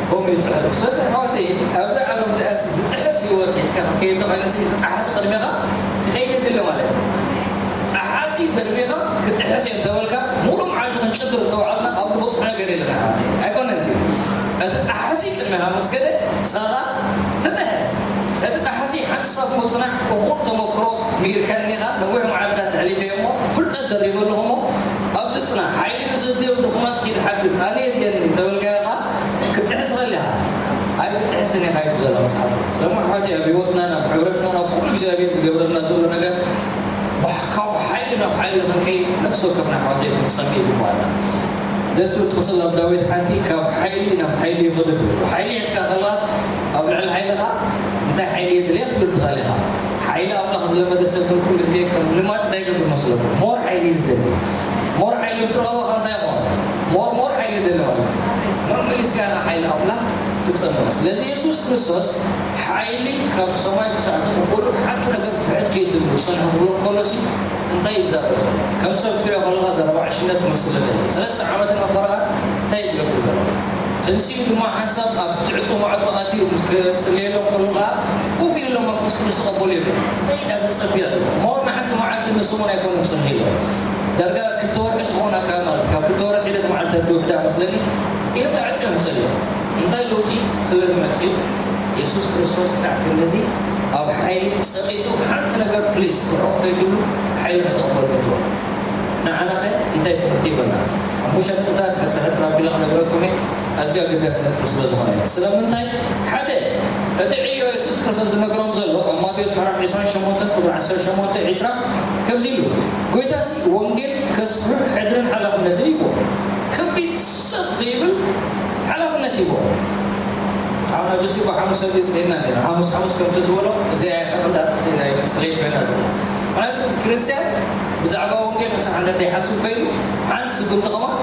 ከምኡ ይጥሕሱ። ስለዚ ኣሕዋተይ፣ ኣብዛ ዓለም እዚኣስ ዝጥሕስ ህይወት ሒዝካ ክትከይድ እንተኾይንሲ፣ እቲ ጠሓሲ ቅድሜኻ ክኸይድ የድሊ ማለት እዩ። ጠሓሲ ደርቢኻ ክጥሕስ እየ እንተበልካ፣ ሙሉእ መዓልቲ ክንጭድር እንተወዓልና፣ ኣብ ዝበጽሖ ነገር የለን ኣሕዋተይ። ኣይኮነን ድዩ? እቲ ጠሓሲ ቅድሜኻ ምስ ከደ፣ ንስኻ ትጥሕስ። እቲ ጠሓሲ ሓንሳብ ምጽናሕ እኹል ተመክሮ ምሂርከኒ ኢኻ። ነዊሕ መዓልታት ኣሕሊፈ እሞ ፍልጠት ደሪበ ኣለኹ እሞ ኣብዚ ጽናሕ። ሓይሊ ንዘድልዮም ድኹማት ኪድ ሓግዝ፣ ኣነ የድልየኒ እንተበልካዮ ኸኣ ክትጥሕስ ትኽእል ኢኻ። ኣይትጥሕስን ኢኻ ይብል ዘሎ መጽሓፍ ቅዱስ። ደሞ ኣሕዋተይ ኣብ ህይወትናን ኣብ ሕብረትናን ኣብ ኩሉ እግዚኣብሔር ዝገብረልና ዘሎ ነገር ባህ-፣ ካብ ሓይሊ ናብ ሓይሊ ክንከይድ ነፍሲ ወከፍና ኣሕዋተይ ክንጸሊ ይግባኣና። ደስ ዝብል ጥቕሲ ኣብ ዳዊት ሓንቲ ካብ ሓይሊ ናብ ሓይሊ ይኸዱ ትብል። ሓይሊ ሒዝካ ከለኻስ ኣብ ልዕሊ ሓይልኻ እንታይ ሓይሊ የድልየ ክትብል ትኽእል ኢኻ። ሓይሊ ኣምላኽ ዝለመደ ሰብ ግን ኩሉ ግዜ ከም ልማድ እንታይ ይገብር መስለኩም? ሞር ሓይሊ እዩ ዝደሊ። ሞር ሓይሊ ብትረኽቦ ከ እንታይ ይኸውን? ሞር ሞር ሓይሊ ይደሊ ማለት እዩ። መመሊስካ ኢኻ ሓይሊ ኣምላኽ ትጸምእ። ስለዚ የሱስ ክርስቶስ ሓይሊ ካብ ሰማይ ክሳዕ ትቕበሉ ሓንቲ ነገር ፍሕት ከይትብሉ ጽንሑ ክብሎ ከሎሲ እንታይ ይዛረብ ዘሎ? ከም ሰብ ክትሪኦ ከለኻ ዘረባ ዕሽነት ክመስል ይኽእል እዩ። ሰለስተ ዓመትን መፈረቓን እንታይ እዩ ዝገብር ዘሎ? ተንሲኡ ድማ ሓንሳብ ኣብ ትዕጹ ማዕጾ ኣትዩ ምስ ክጽልየሎም ከሎ ኸኣ ኮፍ ኢሉ መንፈስ ቅዱስ ተቐበሉ ይብሎ። እንታይ ኢዳ ተጸብያ ኣሎ? እሞ ንሓንቲ መዓልቲ ንስሙን ኣይኮነን ጽንሑ ኢሎ። ዳርጋ ክልተ ወርሒ ዝኾን ኣካል ማለት እዩ። ካብ ክልተ ወርሒ ስዒደ እቲ መዓልቲ ውሕዳ መስለኒ። ይህብ ተዓጽዮም ጸልዮም። እንታይ ለውጢ ስለ ዝመጽእ የሱስ ክርስቶስ ክሳዕ ክንድዚ ኣብ ሓይሊ ጸቒጡ ሓንቲ ነገር ፕሊስ ፍርሖ ከይትብሉ ሓይሊ ከተቕበሉ ግቡር። ንዓናኸ እንታይ ትምህርቲ ይበና? ሓሙሽተ ነጥብታት ሕጽር ሕጽር ኣቢለ ክነግረኩም እየ። ኣዝዩ ኣገዳሲ ነጥቢ ስለ ዝኾነ። ስለምንታይ? ሓደ፣ እቲ ዕዮ የሱስ ክርስቶስ ዝነግሮም ዘሎ ኣብ ማቴዎስ ምዕራፍ ዕስራን ሸሞንተን ቁጽሪ ዓሰርተ ሸሞንተ ዒስራ ከምዚ ኢሉ፣ ጎይታሲ ወንጌል ከስፍሑ ሕድርን ሓላፍነትን ይብዎ። ከቢድ ሰፍ ዘይብል ሓላፍነት ይብዎ። ኣሁን ኣብ ደሲ ሓሙስ ሰብ ይጽልና ነይሩ። ሓሙስ ሓሙስ ከምቲ ዝበሎ እዚኣ እያ ተቐዳሲ ናይ መጽለይት ኮይና ዘላ። ማለት ምስ ክርስቲያን ብዛዕባ ወንጌል ምሳሕ እንድሕር ዘይሓስብ ኮይኑ ሓንቲ ስጉምቲ ከማን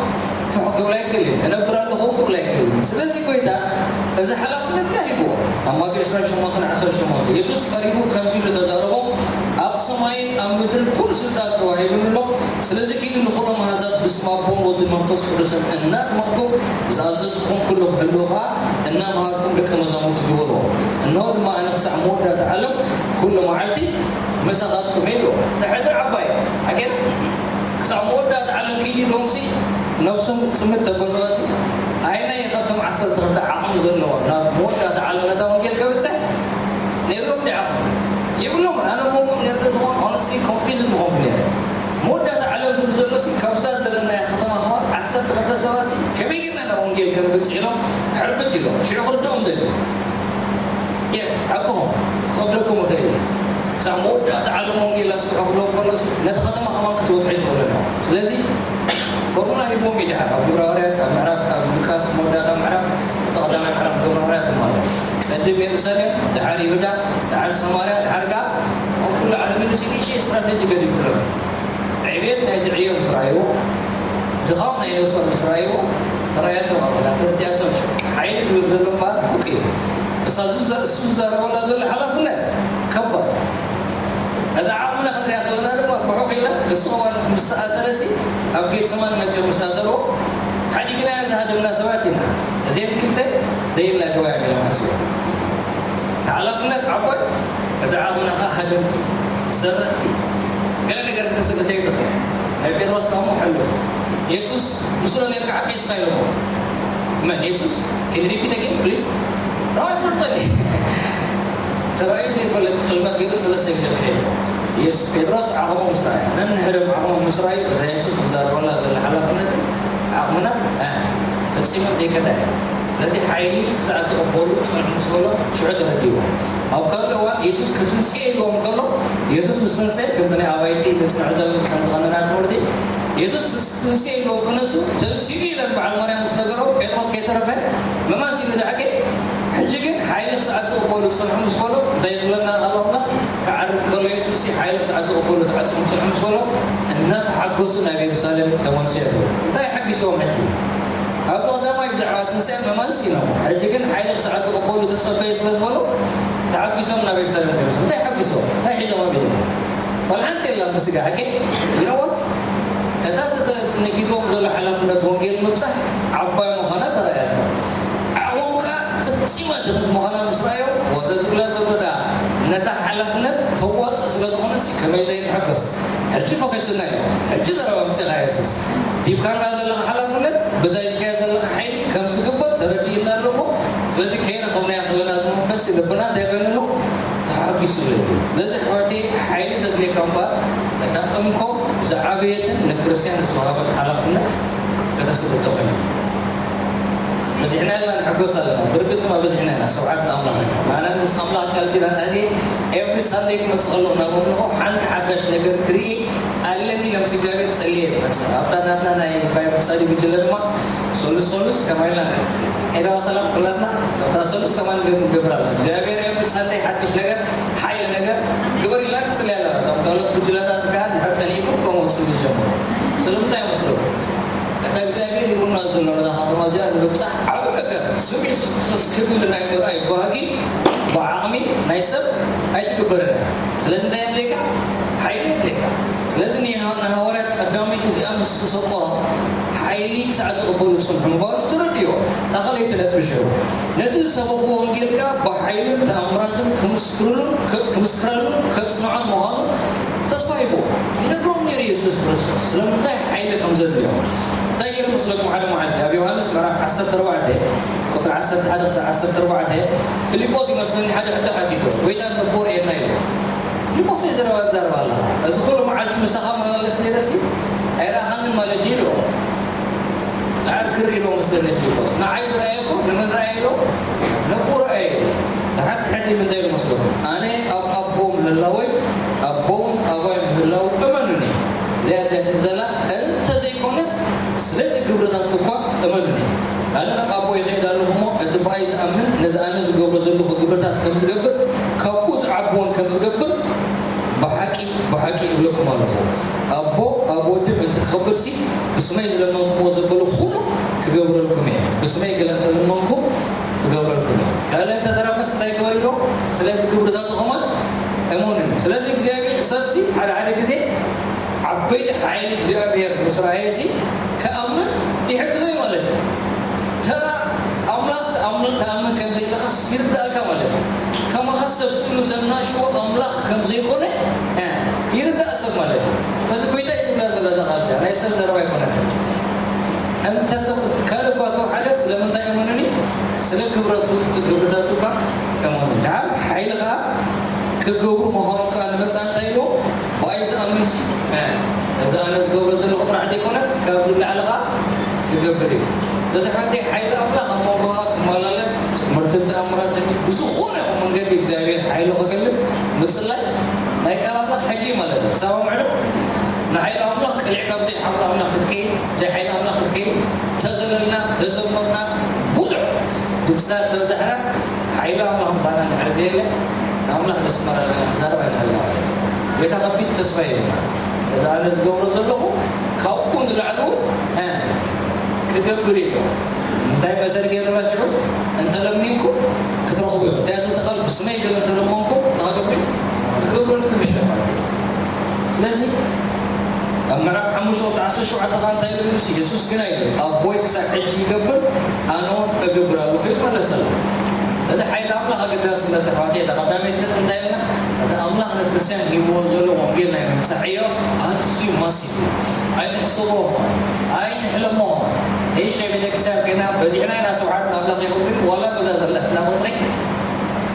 ፍሕ ክብል ኣይክእል እዩ። እነብር ኣለኹ ክብል ኣይክእል እዩ። ስለዚ ጎይታ እዚ ሓላፍነት እዚኣ ሂብዎ። ኣብ ማቴዎስ ዕስራን ሸሞንተን ዓሰርተ ሸሞንተ የሱስ ቀሪቡ ከምዚ ኢሉ ተዛረቦም፣ ኣብ ሰማይን ኣብ ምድርን ኩሉ ስልጣን ተዋሂቡኒ ኣሎ። ስለዚ ኪዱ ንኹሎም ኣህዛብ ብስም ኣቦን ወድን መንፈስ ቅዱስን እናጥመቕኩም ዝኣዘዝኩኹም ኩሉ ክህልዉ ኸዓ እናምሃርኩም ደቀ መዛሙርቲ ግበርዎም። እንሆ ድማ ኣነ ክሳዕ መወዳእታ ዓለም ኩሉ መዓልቲ ምሳኻትኩም እየ ኢልዎ። ተሕድር ዓባይ ኣኬና ክሳብ መወዳእታ ዓለም ኪድ ኢሎምሲ ነብሶም ጥምት ተበሉዋሲ ኣይናይ ካብቶም ዓሰርተ ክልተ ዓቕሚ ዘለዎ ናብ መወዳእታ ዓለም ነታ ወንጌል ከብፅሕ ነይሮም ዲ ዓቕሚ ይብሎም። ኣነ ሞሞ ነርተ ዝኾን ሆነስሊ ኮንፊዝን ምኾንኩ ነይረ። መወዳእታ ዓለም ዝብል ዘሎሲ ካብዛ ዘለናያ ከተማ ከማን ዓሰርተ ክልተ ሰባትሲ ከመይ ጌርና ናብ ወንጌል ከነብፅሕ ኢሎም ሕርብት ኢሎም ሽዑ ክርድኦም ደልዩ። የስ ሓቅኹም ክኸብደኩም ይኽእል እዩ። ክሳብ መወዳእታ ዓለም ወንጌል ኣስፍሖ ክብሎ ከሎሲ ነቲ ከተማ ከማን ክትበፅሑ ኣይትኽእሉን ኢኹም። ስለዚ ፎርሙላ ሂቦም እዩ ድሓር ኣብ ግብረ ሃዋርያት ኣብ ምዕራፍ ኣብ ሉቃስ መወዳእታ ምዕራፍ እቲ ቀዳማይ ምዕራፍ ግብረ ሃዋርያት ድማ ኣሎ። ቀድም የሩሳሌም፣ ድሓር ይሁዳ፣ ድሓር ሰማርያ፣ ድሓር ከኣ ኣብ ኩሉ ዓለም ኢሉ ንእሽተይ ስትራቴጂ ገዲፉሎም እዩ። ዕብየት ናይቲ ዕዮ ምስ ረኣይዎ፣ ድኻም ናይ ነብሶም ምስ ረኣይዎ፣ ተራእያቶም ኣበላ ተረዲኣቶም ሽዑ ሓይሊ ዝብል ዘሎ እምበኣር ርሑቕ እዩ። እሳ እሱ ዝዛረበላ ዘሎ ሓላፍነት ከባድ። እዛ ዓቕምና ክንሪኣ ከለና ድማ ፍሑኽ ኢላ እሱ እዋን ምስ ተኣሰረሲ ኣብ ጌትሰማኒ መጺኦም ምስ ኣሰርዎ ሓዲግናዮ ዝሃደምና ሰባት ኢና። እዚአን ክልተ ደይብላ ገበያ ኢሎም ሓሲቦም። እቲ ሓላፍነት ዓባይ፣ እዚ ዓቕምና ኸዓ ሃደምቲ፣ ዘረጥቲ፣ ገለ ነገር ክትስእተይ ትኽእል። ናይ ጴጥሮስ ከዓ እሞ ሕሉፍ። የሱስ ምስሎ ነርካ ሓቂ እስኻ ኢሎሞ። መን የሱስ? Can you repeat again, please? No, ኣይፈልጦን። ተራእዩ ዘይፈልጥ ጥልመት ገይሩ ሰለስተ ግዜ ተኸይዱ። የሱስ ጴጥሮስ ዓቕሞም ምስ ረኣየ፣ ነንሕዶም ዓቕሞም ምስ ረኣዩ፣ እዛ የሱስ ዝዛረበላ ዘሎ ሓላፍነትን ዓቕምና፣ እ፣ ፈጺመን ዘይከዳ እየን። ስለዚ ሓይሊ ክሳዕ ትቕበሉ ጽንሑ ምስ በሎ ሽዑ ተረዲእዎ። ኣብ ካልእ እዋን የሱስ ክትንስኤ ኢልዎም ከሎ፣ የሱስ ምስ ተንስኤ ከምቲ ናይ ኣባይቲ ንጽንዕ ዘብል ከም ዝቐነና ትምህርቲ፣ የሱስ ክትንስኤ ኢልዎም ክነሱ፣ ተንሲኡ ኢለን በዓል ማርያም ምስ ነገሮ፣ ጴጥሮስ ከይተረፈ መማስ ኢሉ ደሓቂ፣ ሕጂ ግን ሓይሊ ክሳዕ ትቕበሉ ጽንሑ ምስ በሎ፣ እንታይ ዝብለና ኣሎ ኣምላኽ? ክዓርግ ከሎ የሱስ ሓይሊ ክሳዕ ትቕበሉ ተዓጺኹም ጽንሑ ምስ በሎ፣ እናተሓጎሱ ናብ የሩሳሌም ተመልሱ እያ ትብል። እንታይ ሓጊስዎም ሕጂ? ኣብ ቀዳማይ ብዛዕባ ትንሳኤ መማን ሲኖም፣ ሕጂ ግን ሓይሊ ክሳዕ ትቕበሉ ተጸበዩ ስለ ዝበሉ፣ ተሓጒሶም ናብ የሩሳሌም ተመልሶም። እንታይ ሓጒሶም? እንታይ ሒዞም ኣቢሎም? ዋላ ሓንቲ የላን ብስጋ፣ ኦኬ? You know what? እታ ተተ-፣ ተነጊርዎም ዘሎ ሓላፍነት ወንጌል ምብጻሕ ዓባይ ምዃና ተራእያቶም። ዓቕሞም ከኣ ፈጺማ ድኽምቲ ምዃና ምስ ረኣዮም፣ ወዘ ዝብላ ዘሎ ደኣ ነታ ሓላፍነት ተዋጽእ ስለ ዝኾነሲ ከመይ ዘይንሕጎስ? ሕጂ ፈኺሱና እዩ። ሕጂ ዘረባ ኣምጺእኻ የሱስ። ቲብካና ዘለኻ ሓላፍነት፣ ብዛ ኢልካዮ ዘለኻ ሓይሊ ከም ዝግበር ተረዲእና ኣሎ እሞ፣ ስለዚ ከይረኸብናዮ ከለና እዚ መንፈስ ልብና እንታይ ኮይኑ ኣሎ? ተሓጒሱ ኣሎ። ስለዚ ኣሕዋተይ ሓይሊ ዘድልየካ እምበኣር፣ እታ እንኮ ዝዓበየትን ንክርስትያን ዝተዋህበት ሓላፍነት ከተስልጦ ኮይኑ። በዚሕና ኢልና ንሕጎስ ኣለና። ብርግጽ ድማ በዚሕና ኢና፣ ስብዓት ንኣምላኽ ይኹን። ኣነ ምስ ኣምላኽ ቃል ኪዳን ኣትየ ኤቭሪ ሳንደይ ክመጽእ ከለኹ ናብ ኣምልኾ ሓንቲ ሓዳሽ ነገር ክርኢ ኣለኒ ኢለ ምስ እግዚኣብሔር ጸልየ እየ ዝመጽእ። ኣብታ ናትና ናይ ባይብል ስታዲ ጉጅለ ድማ ሰሉስ ሰሉስ ከማይ ኢልና ንመጽእ። ዒዳዋ ሰላም ኩላትና ኣብታ ሰሉስ ከማን ንገብር ኣለና። እግዚኣብሔር ኤቭሪ ሳንደይ ሓድሽ ነገር፣ ሓይሊ ነገር ግበር ኢልና ንጽሊ ኣለና። እቶም ካልኦት ጉጅለታት ከኣ እንድሕር ቀኒኡ ከምኡ ክጽሊ ይጀምሩ። ስለምንታይ ይመስለኩም? እታ እግዚኣብሔር ሂቡና ዘሎ ነዛ ከተማ እዚኣ ንምብጻሕ ዓቢ ነገር፣ ስም የሱስ ክርስቶስ ክብ ኢሉ ናይ ምርኣይ ባህጊ ብዓቕሚ ናይ ሰብ ኣይትግበርን እያ። ስለዚ እንታይ የድልየካ? ሓይሊ የድልየካ። ስለዚ ንሃ-፣ ንሃዋርያት ቀዳመይቲ እዚኣ ምስ ተሰቆሮም፣ ሓይሊ ክሳዕ ትቕበሉ ጽንሑ ምባሉ ተረድእዎ። እታ ካልኣይቲ ነጥቢ ሽዑ፣ ነቲ ዝሰበኽዎ ወንጌል ከኣ ብሓይልን ተኣምራትን ክምስክርሉን፣ ከ-፣ ክምስክረሉን ከጽንዖን ምዃኑ ተስፋ ሂቡ ይነግሮም ነይሩ የሱስ ክርስቶስ ስለምንታይ ሓይሊ ከም ዘድልዮ። እንታይ ይመስለኩም ሓደ መዓልቲ ኣብ ዮሃንስ ምዕራፍ ዓሰርተ ኣርባዕተ ቁፅሪ ዓሰርተ ሓደ ክሳብ ዓሰርተ ኣርባዕተ ፊልጶስ ይመስለኒ ሓደ ሕቶ ሓቲቶ፣ "ጎይታ፣ ነቦ ርኤና?" ኢሉ። ፊልጶስ ዘረባ ትዛረብ ኣለኻ፣ እዚ ኩሉ መዓልቲ ምሳኻ መላለስ ነይረሲ ኣይረኣኻንን ማለት ድዩ? ኢሉ። ድሓር ክር ኢሎ መስለኒ ፊልጶስ፣ "ንዓይ ዝረኣየኮ ንመን ረኣየ?" ኢሎ። "ነቦ ረኣየ?" ኢሉ። ድሓር ትሕት ኢሉ እንታይ ኢሉ መስለኩም? "ኣነ ኣብ ኣቦ ምህላወይ፣ ኣቦ እውን ኣባይ ምህላው እመኑኒ። እዚኣ እያ ዘላ፣ እንተዘይኮነስ ስለቲ ግብርታትኩ እኳ እመኑኒ። ኣነ ናብ ኣቦ ይኸይድ ኣለኹ እሞ፣ እቲ ብኣይ ዝኣምን ነዚ ኣነ ዝገብሮ ዘለኹ ግብርታት ከም ዝገብር፣ ካብኡ ዝዓቢ እውን ከም ዝገብር ብሓቂ፣ ብሓቂ እብለኩም ኣለኹ። ኣቦ ኣብ ወዲ ምእንቲ ክኸብርሲ፣ ብስመይ ዝለመንኩምዎ ዘበሉ ኩሉ ክገብረልኩም እየ። ብስመይ ገለ እንተለመንኩም ክገብረልኩም እየ። ካልእ እንተተረፈስ እንታይ ግበሩ ኢሎ? ስለዚ ግብርታቱ ከማን እመኑኒ። ስለዚ እግዚኣብሔር ሰብሲ ሓደ ሓደ ግዜ ዓበይቲ ሓይሊ እግዚኣብሔር ምስ ረኣየሲ ክኣምን ይሕግዞ እዩ ማለት እዩ። ተራ ኣምላኽ ትኣምን፣ ትኣምን ከም ዘለኻስ ይርዳእካ ማለት እዩ። ከማኻ ሰብ ስእሉ ዘናሽዎ ኣምላኽ ከም ዘይኮነ፣ እ፣ ይርዳእ ሰብ ማለት እዩ። በዚ ጎይታ እዩ ዝብላ ዘሎ እዛ ቃል እዚኣ። ናይ ሰብ ዘረባ ኣይኮነትን። እንተ ተ-፣ ካልእ እኳ ተወሓደ ስለምንታይ እመኑኒ? ስለ ግብረቱ-፣ ግብርታቱ እኳ እመኑኒ። ደሓር ሓይሊ ኸዓ ክገብሩ ምዃኖም ከኣ ንመጻኢ እንታይ ኢልዎ? ብኣይ ዝኣምንሲ፣ እ፣ እዚ ኣነ ዝገብሮ ዘለኹ ጥራሕ ዘይኮነስ፣ ካብዚ ንላዕሊ ኸኣ ክገብር እዩ። በዚ ሓንቲ ሓይሊ ኣምላኽ ኣብ መንጎኻ ክመላለስ፣ ትምህርትን ተኣምራትን ብዝኾነ ይኹን መንገዲ እግዚኣብሔር ሓይሉ ክገልጽ ምጽላይ ናይ ቃል ኣምላኽ ሕጊ ማለት እዩ። ትሰማምዑ ዶ? ንሓይሊ ኣምላኽ ቀሊዕካ ብዘይ ሓይሊ ኣምላኽ ክትከይድ፣ ብዘይ ሓይሊ ኣምላኽ ክትከይድ፣ ተዘለልና፣ ተዘመርና፣ ብዙሕ ድምፅታት ተብዛሕና፣ ሓይሊ ኣምላኽ ምሳና እንድሕር ዘየለ፣ ንኣምላኽ ደስ መራርና፣ ንዛረብ ኣይንሃልና ማለት እዩ። ጎይታ ከቢድ ተስፋ ይህብና። እዚ ኣነ ዝገብሮ ዘለኹ ካብኡ ንላዕሊ እውን፣ እ፣ ክገብር እዩ። እንታይ መእሰሪ ገይሩና ሽዑ? "እንተለሚንኩም ክትረኽቡ ኢኹም። እንታይ ትብል ቃል? ብስመይ ገለ እንተለመንኩም እንታይ ክገብር እዩ? ክገብረልኩም እዩ" ኢለ ማለት እዩ። ስለዚ ኣብ ምዕራፍ ሓሙሽተ ቁፅሪ ዓሰርተ ሸውዓተ ከዓ እንታይ ኢሉ? ኢየሱስ ግና ኢሉ፣ "ኣቦይ ክሳብ ሕጂ ይገብር፣ ኣነ እውን እገብር ኣለኹ" ኢሉ መለሰሉ። እዚ ሓይሊ ኣምላኽ ኣገዳስነት ኣሕዋተይ፣ እቲ ቀዳመይቲ ነጥቢ እንታይ ኢልና? እቲ ኣምላኽ ንክርስትያን ሂብዎ ዘሎ ወንጌል ናይ ምብጻሕ ዕዮ ኣዝዩ ማሲቭ እዩ። ኣይትሕሰቦ ኸማን፣ ኣይንሕለሞ ኸማን። እሺ፣ ቤተክርስትያን ኮይና በዚሕና ኢና ስብሓት ንኣምላኽ ይኹን፣ ግን ዋላ በዛ ዘለና ቁፅሪ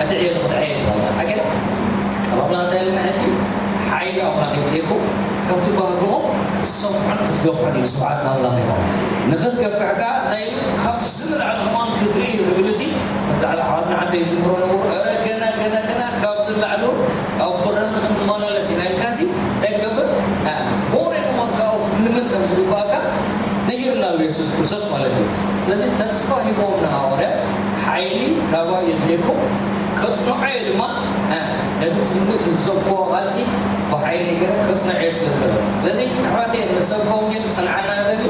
እቲ ዕዮ እዚ ክትዕየ ትኽእል ኢኻ። ሓቂ ዶ? ቃል ኣምላኽ እንታይ ኢልና ሕጂ? ሓይሊ ኣምላኽ የድልየኩም፣ ከም ትባህግኹም ክትሰፍሑን ክትገፍሑን እዩ። ስብሓት ንኣምላኽ ይኹን። ንኽትገፍሕ ከኣ እንታይ ኢሉ? ካብዚ ንላዕሊ ኸማን ክትርኢ እዩ ዝብል እዚ፣ ከምዚ ኣሕዋትና ሓንቲ ዝዝምሮ ነበሩ፣ "ኧረ ገና፣ ገና፣ ገና ካብዚ ንላዕሊ ኣብ በረኽቲ ክንመላለስ ኢና" ኢልካሲ እንታይ ትገብር? እ፣ ብቑሪ ንመርካኡ ክትልምን ከም ዝግባእካ ነጊሩና ኣሎ የሱስ ክርስቶስ ማለት እዩ። ስለዚ ተስፋ ሂቦም ንሃዋርያት፣ "ሓይሊ ካባይ የድልየኩም፣ ከጽንዖ እየ ድማ፣ እ፣ ነቲ ትዝምቱ ዝሰብክዎ ቃልሲ ብሓይሊ ገይረ ከጽንዖ እየ" ስለ ዝበለ። ስለዚ ኣሕዋተይ፣ ንሰብከ ወንጌል ክጸንዓና ንደሊ፣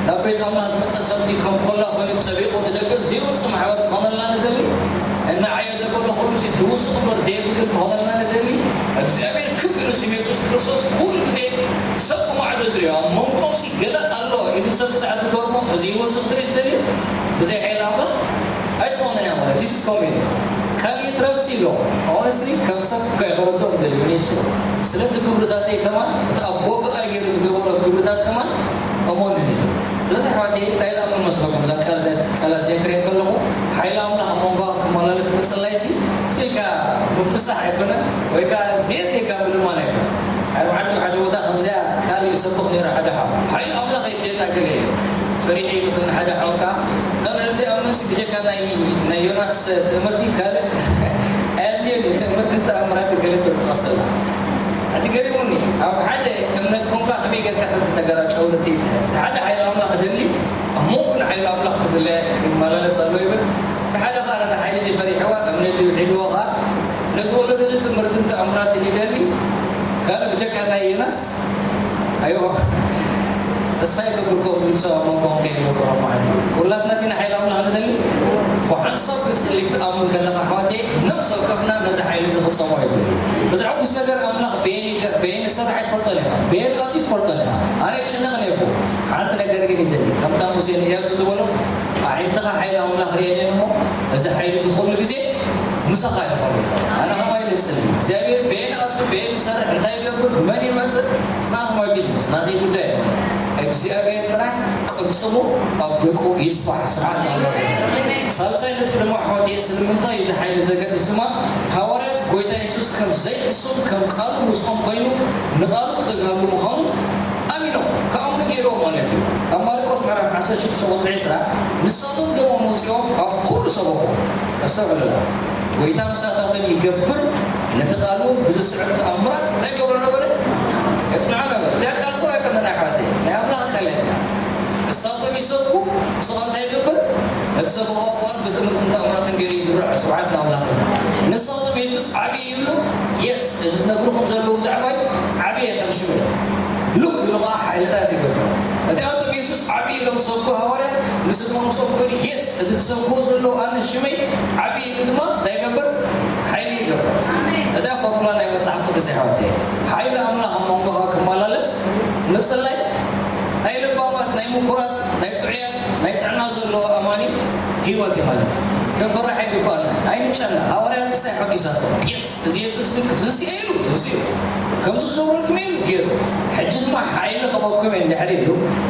ናብ ቤት ኣምላኽ ዝመጸ ሰብዚ ከም ኮላ ኮይኑ ጠቢቑ ንደገ ዘይወጽእ ማሕበር ክኾነልና ንደሊ፣ እናዓየ ዘበሎ ኩሉ ሲ ድውስቕ እምበር ደየጉድል ክኾነልና ንደሊ፣ እግዚኣብሔር ክብ ኢሉ ስም የሱስ ክርስቶስ ኩሉ ግዜ ሰብ ብማዕዶ ዝሪኦ፣ ኣብ መንጎኦም ሲ ገለ ኣሎ ኢሉ ሰብ ክሳዕ ዝገርሞ፣ እዚ ህይወት እዚ ክትርኢ ትደሊ፣ ብዘይ ሓይሊ ኣምላኽ ኣይትኾንን እያ ማለት፣ this is comedy። ካልእ ይትረፍሲ ኢሎ፣ honestly፣ ከም ሰብ እኮ ኣይክረድኦም ደልዩ፣ እኔ እሱ ስለቲ ግብርታተይ ከማን፣ እቲ ኣቦ ብኣይ ገይሩ ዝገበሮ ግብርታት ከማን እመኑኒ። ስለዚ ኣሕዋተይ፣ እንታይ ኢለ ኣምን መስለኩም? እዛ ቃል እዚኣ፣ ቃላት እዚኣ ክሪኤን ከለኹ፣ ሓይሊ ኣምላኽ ኣብ መንጎኻ ክመላለስ ምጽላይሲ፣ ስልካ ምፍሳሕ ኣይኮነን፣ ወይ ከኣ ዘየድልየካ ምልማን ኣይኮነን። ሓደ መዓልቲ ኣብ ሓደ ቦታ ከምዚኣ ቃል ይሰብኽ ነይሩ ሓደ ሓው። ሓይሊ ኣምላኽ የድልየና ገለ ኢሉ። ፈሪሐ ይመስለኒ ሓደ ሓው ከኣ፣ "ኖ፣ ኖ፣ እዚ ኣብ መንሲ ብጀካ ናይ፣ ናይ ዮናስ ትእምርቲ ካልእ ኣየድልየን እዩ፣ ትእምርትን ተኣምራትን ገለ ትብል ትቐሰላ." ሕጂ ገሪሙኒ፣ ኣብ ሓደ እምነት ኮንካ ከመይ ጌርካ ክልተ ተጋራጨው ርድኢት ትሕዝ? እቲ ሓደ ሓይሊ ኣምላኽ ደሊ፣ ኣብ መንጎ ንሓይሊ ኣምላኽ ክድለ ክመላለስ ኣሎ ይብል። እቲ ሓደ ኸኣ ነቲ ሓይሊ ድዩ ፈሪሕዋ፣ እምነት ድዩ ሒድዎ ኸኣ፣ ነቲ ወለዶ እዚ ትምህርትን ተኣምራትን ይደሊ። ካልእ ብጀካ ናይ ዮናስ፣ ኣዮ፣ ተስፋ ይገብር ከምኡ ዝብል ሰብ ኣብ መንጎኹም ከይህልወኩም ኣብ መዓልቲ። ኩላትና ዲና ሓይሊ ኣምላኽ ንደሊ? ብሓንሳብ ክትጽሊ ክትኣምን ከለኻ ኣሕዋተይ፣ ነፍሲ ወከፍና ነዚ ሓይሊ እዚ ክጸሞ የድሊ። እቲ ዘሐጉስ ነገር ኣምላኽ በየን ይገ-፣ በየን ዝሰርሕ ኣይትፈልጦን ኢኻ። በየን ኣትዩ ትፈልጦን ኢኻ። ኣነ ኣይጨነቕን እየ እኮ። ሓንቲ ነገር ግን ይደሊ። ከምታ ሙሴ ንእያሱ ዝበሎ፣ ኣዒንትኻ ሓይሊ ኣምላኽ ርእየን እየን እሞ፣ እዚ ሓይሊ እዚ ኩሉ ግዜ ምሳኻ ይኾን። ኣነ ከማይ ልጽሊ። እግዚኣብሔር በየን ኣቱ፣ በየን ይሰርሕ፣ እንታይ ይገብር፣ ብመን ይመጽእ፣ it's not my business፣ ናተይ ጉዳይ ኣይኮነን። እግዚኣብሔር ጥራሕ ፈጽሙ ኣብ ደቁ ይስፋሕ። ስብሓት ንኣምላኽ። ሳልሳይ ነጥቢ ድማ ኣሕዋተይ፣ ስለምንታይ እዩ እዚ ሓይሊ ዘገድስ ድማ፣ ሃዋርያት ጎይታ የሱስ ከም ዘይሕሱም ከም ቃሉ ምስኦም ኮይኑ ንቓሉ ክተግሃሉ ምዃኑ ኣሚኖም ክኣምኑ ገይርዎም ማለት እዩ። ኣብ ማርቆስ ምዕራፍ ዓሰርተ ሽዱሽተ ቁጽሪ ዕስራ፣ ንሳቶም ደሞም ኣውጺኦም ኣብ ኩሉ ሰበኹ። ኣስተውዕሉላ። ጎይታ ምሳታቶም ይገብር፣ ነቲ ቃሉ ብዝስዕብ ተኣምራት እንታይ ይገብሮ ነበረ? የጽንዖ ነበረ። እዚኣ ቃል ሰብ ኣይኮነን ኣሕዋተይ፣ ናይ ኣምላኽ ቃል እያ እዚኣ። ንሳቶም ይሰብኩ፣ ንስኻ እንታይ ይገብር? ነቲ ሰብኣዊ ኣእዋን ብትምህርትን ተኣምራትን ገይሩ ይድርዖ። ስብሓት ንኣምላኽ። ንሳቶም የሱስ ዓብዪ ይብሉ፣ የስ፣ እዚ ዝነግርኹም ዘለዉ ብዛዕባይ ዓብዪ እየ ከም ሽመይ። ሉክ ኢሉ ኸዓ ሓይልታት ይገብር። እቲኣቶም የሱስ ዓብዪ ኢሎም ዝሰብኩ ሃዋርያት ንስድሮም ሰብኩ፣ የስ፣ እቲ ዝሰብክዎ ዘለዉ ኣነ ሽመይ ዓብዪ ኢሉ ድማ እንታይ ይገብር? ሓይሊ ይገብር። እዚኣ ፎርሙላ ናይ መጽሓፍ ቅዱስ ኣሕዋተይ። ሓይሊ ኣምላኽ ኣብ መንጎኻ ክመላለስ ምጽላይ ናይ ለባማት፣ ናይ ምኩራት፣ ናይ ጥዑያት፣ ናይ ጥዕና ዘለዎ ኣማኒ ህይወት እዩ ማለት እዩ። ክንፈርሕ ኣይግባእና። ኣይንጨነቕ። ሃዋርያት ንሳ ሓጒሳቶም። የስ፣ እዚ የሱስ እዚ ክትንስኡ ኢሉ ትንስኡ። ከምዚ ክገብረልኩም ኢሉ ገይሩ። ሕጂ ድማ ሓይሊ ክበኩም እየ እንድሕር ኢሉ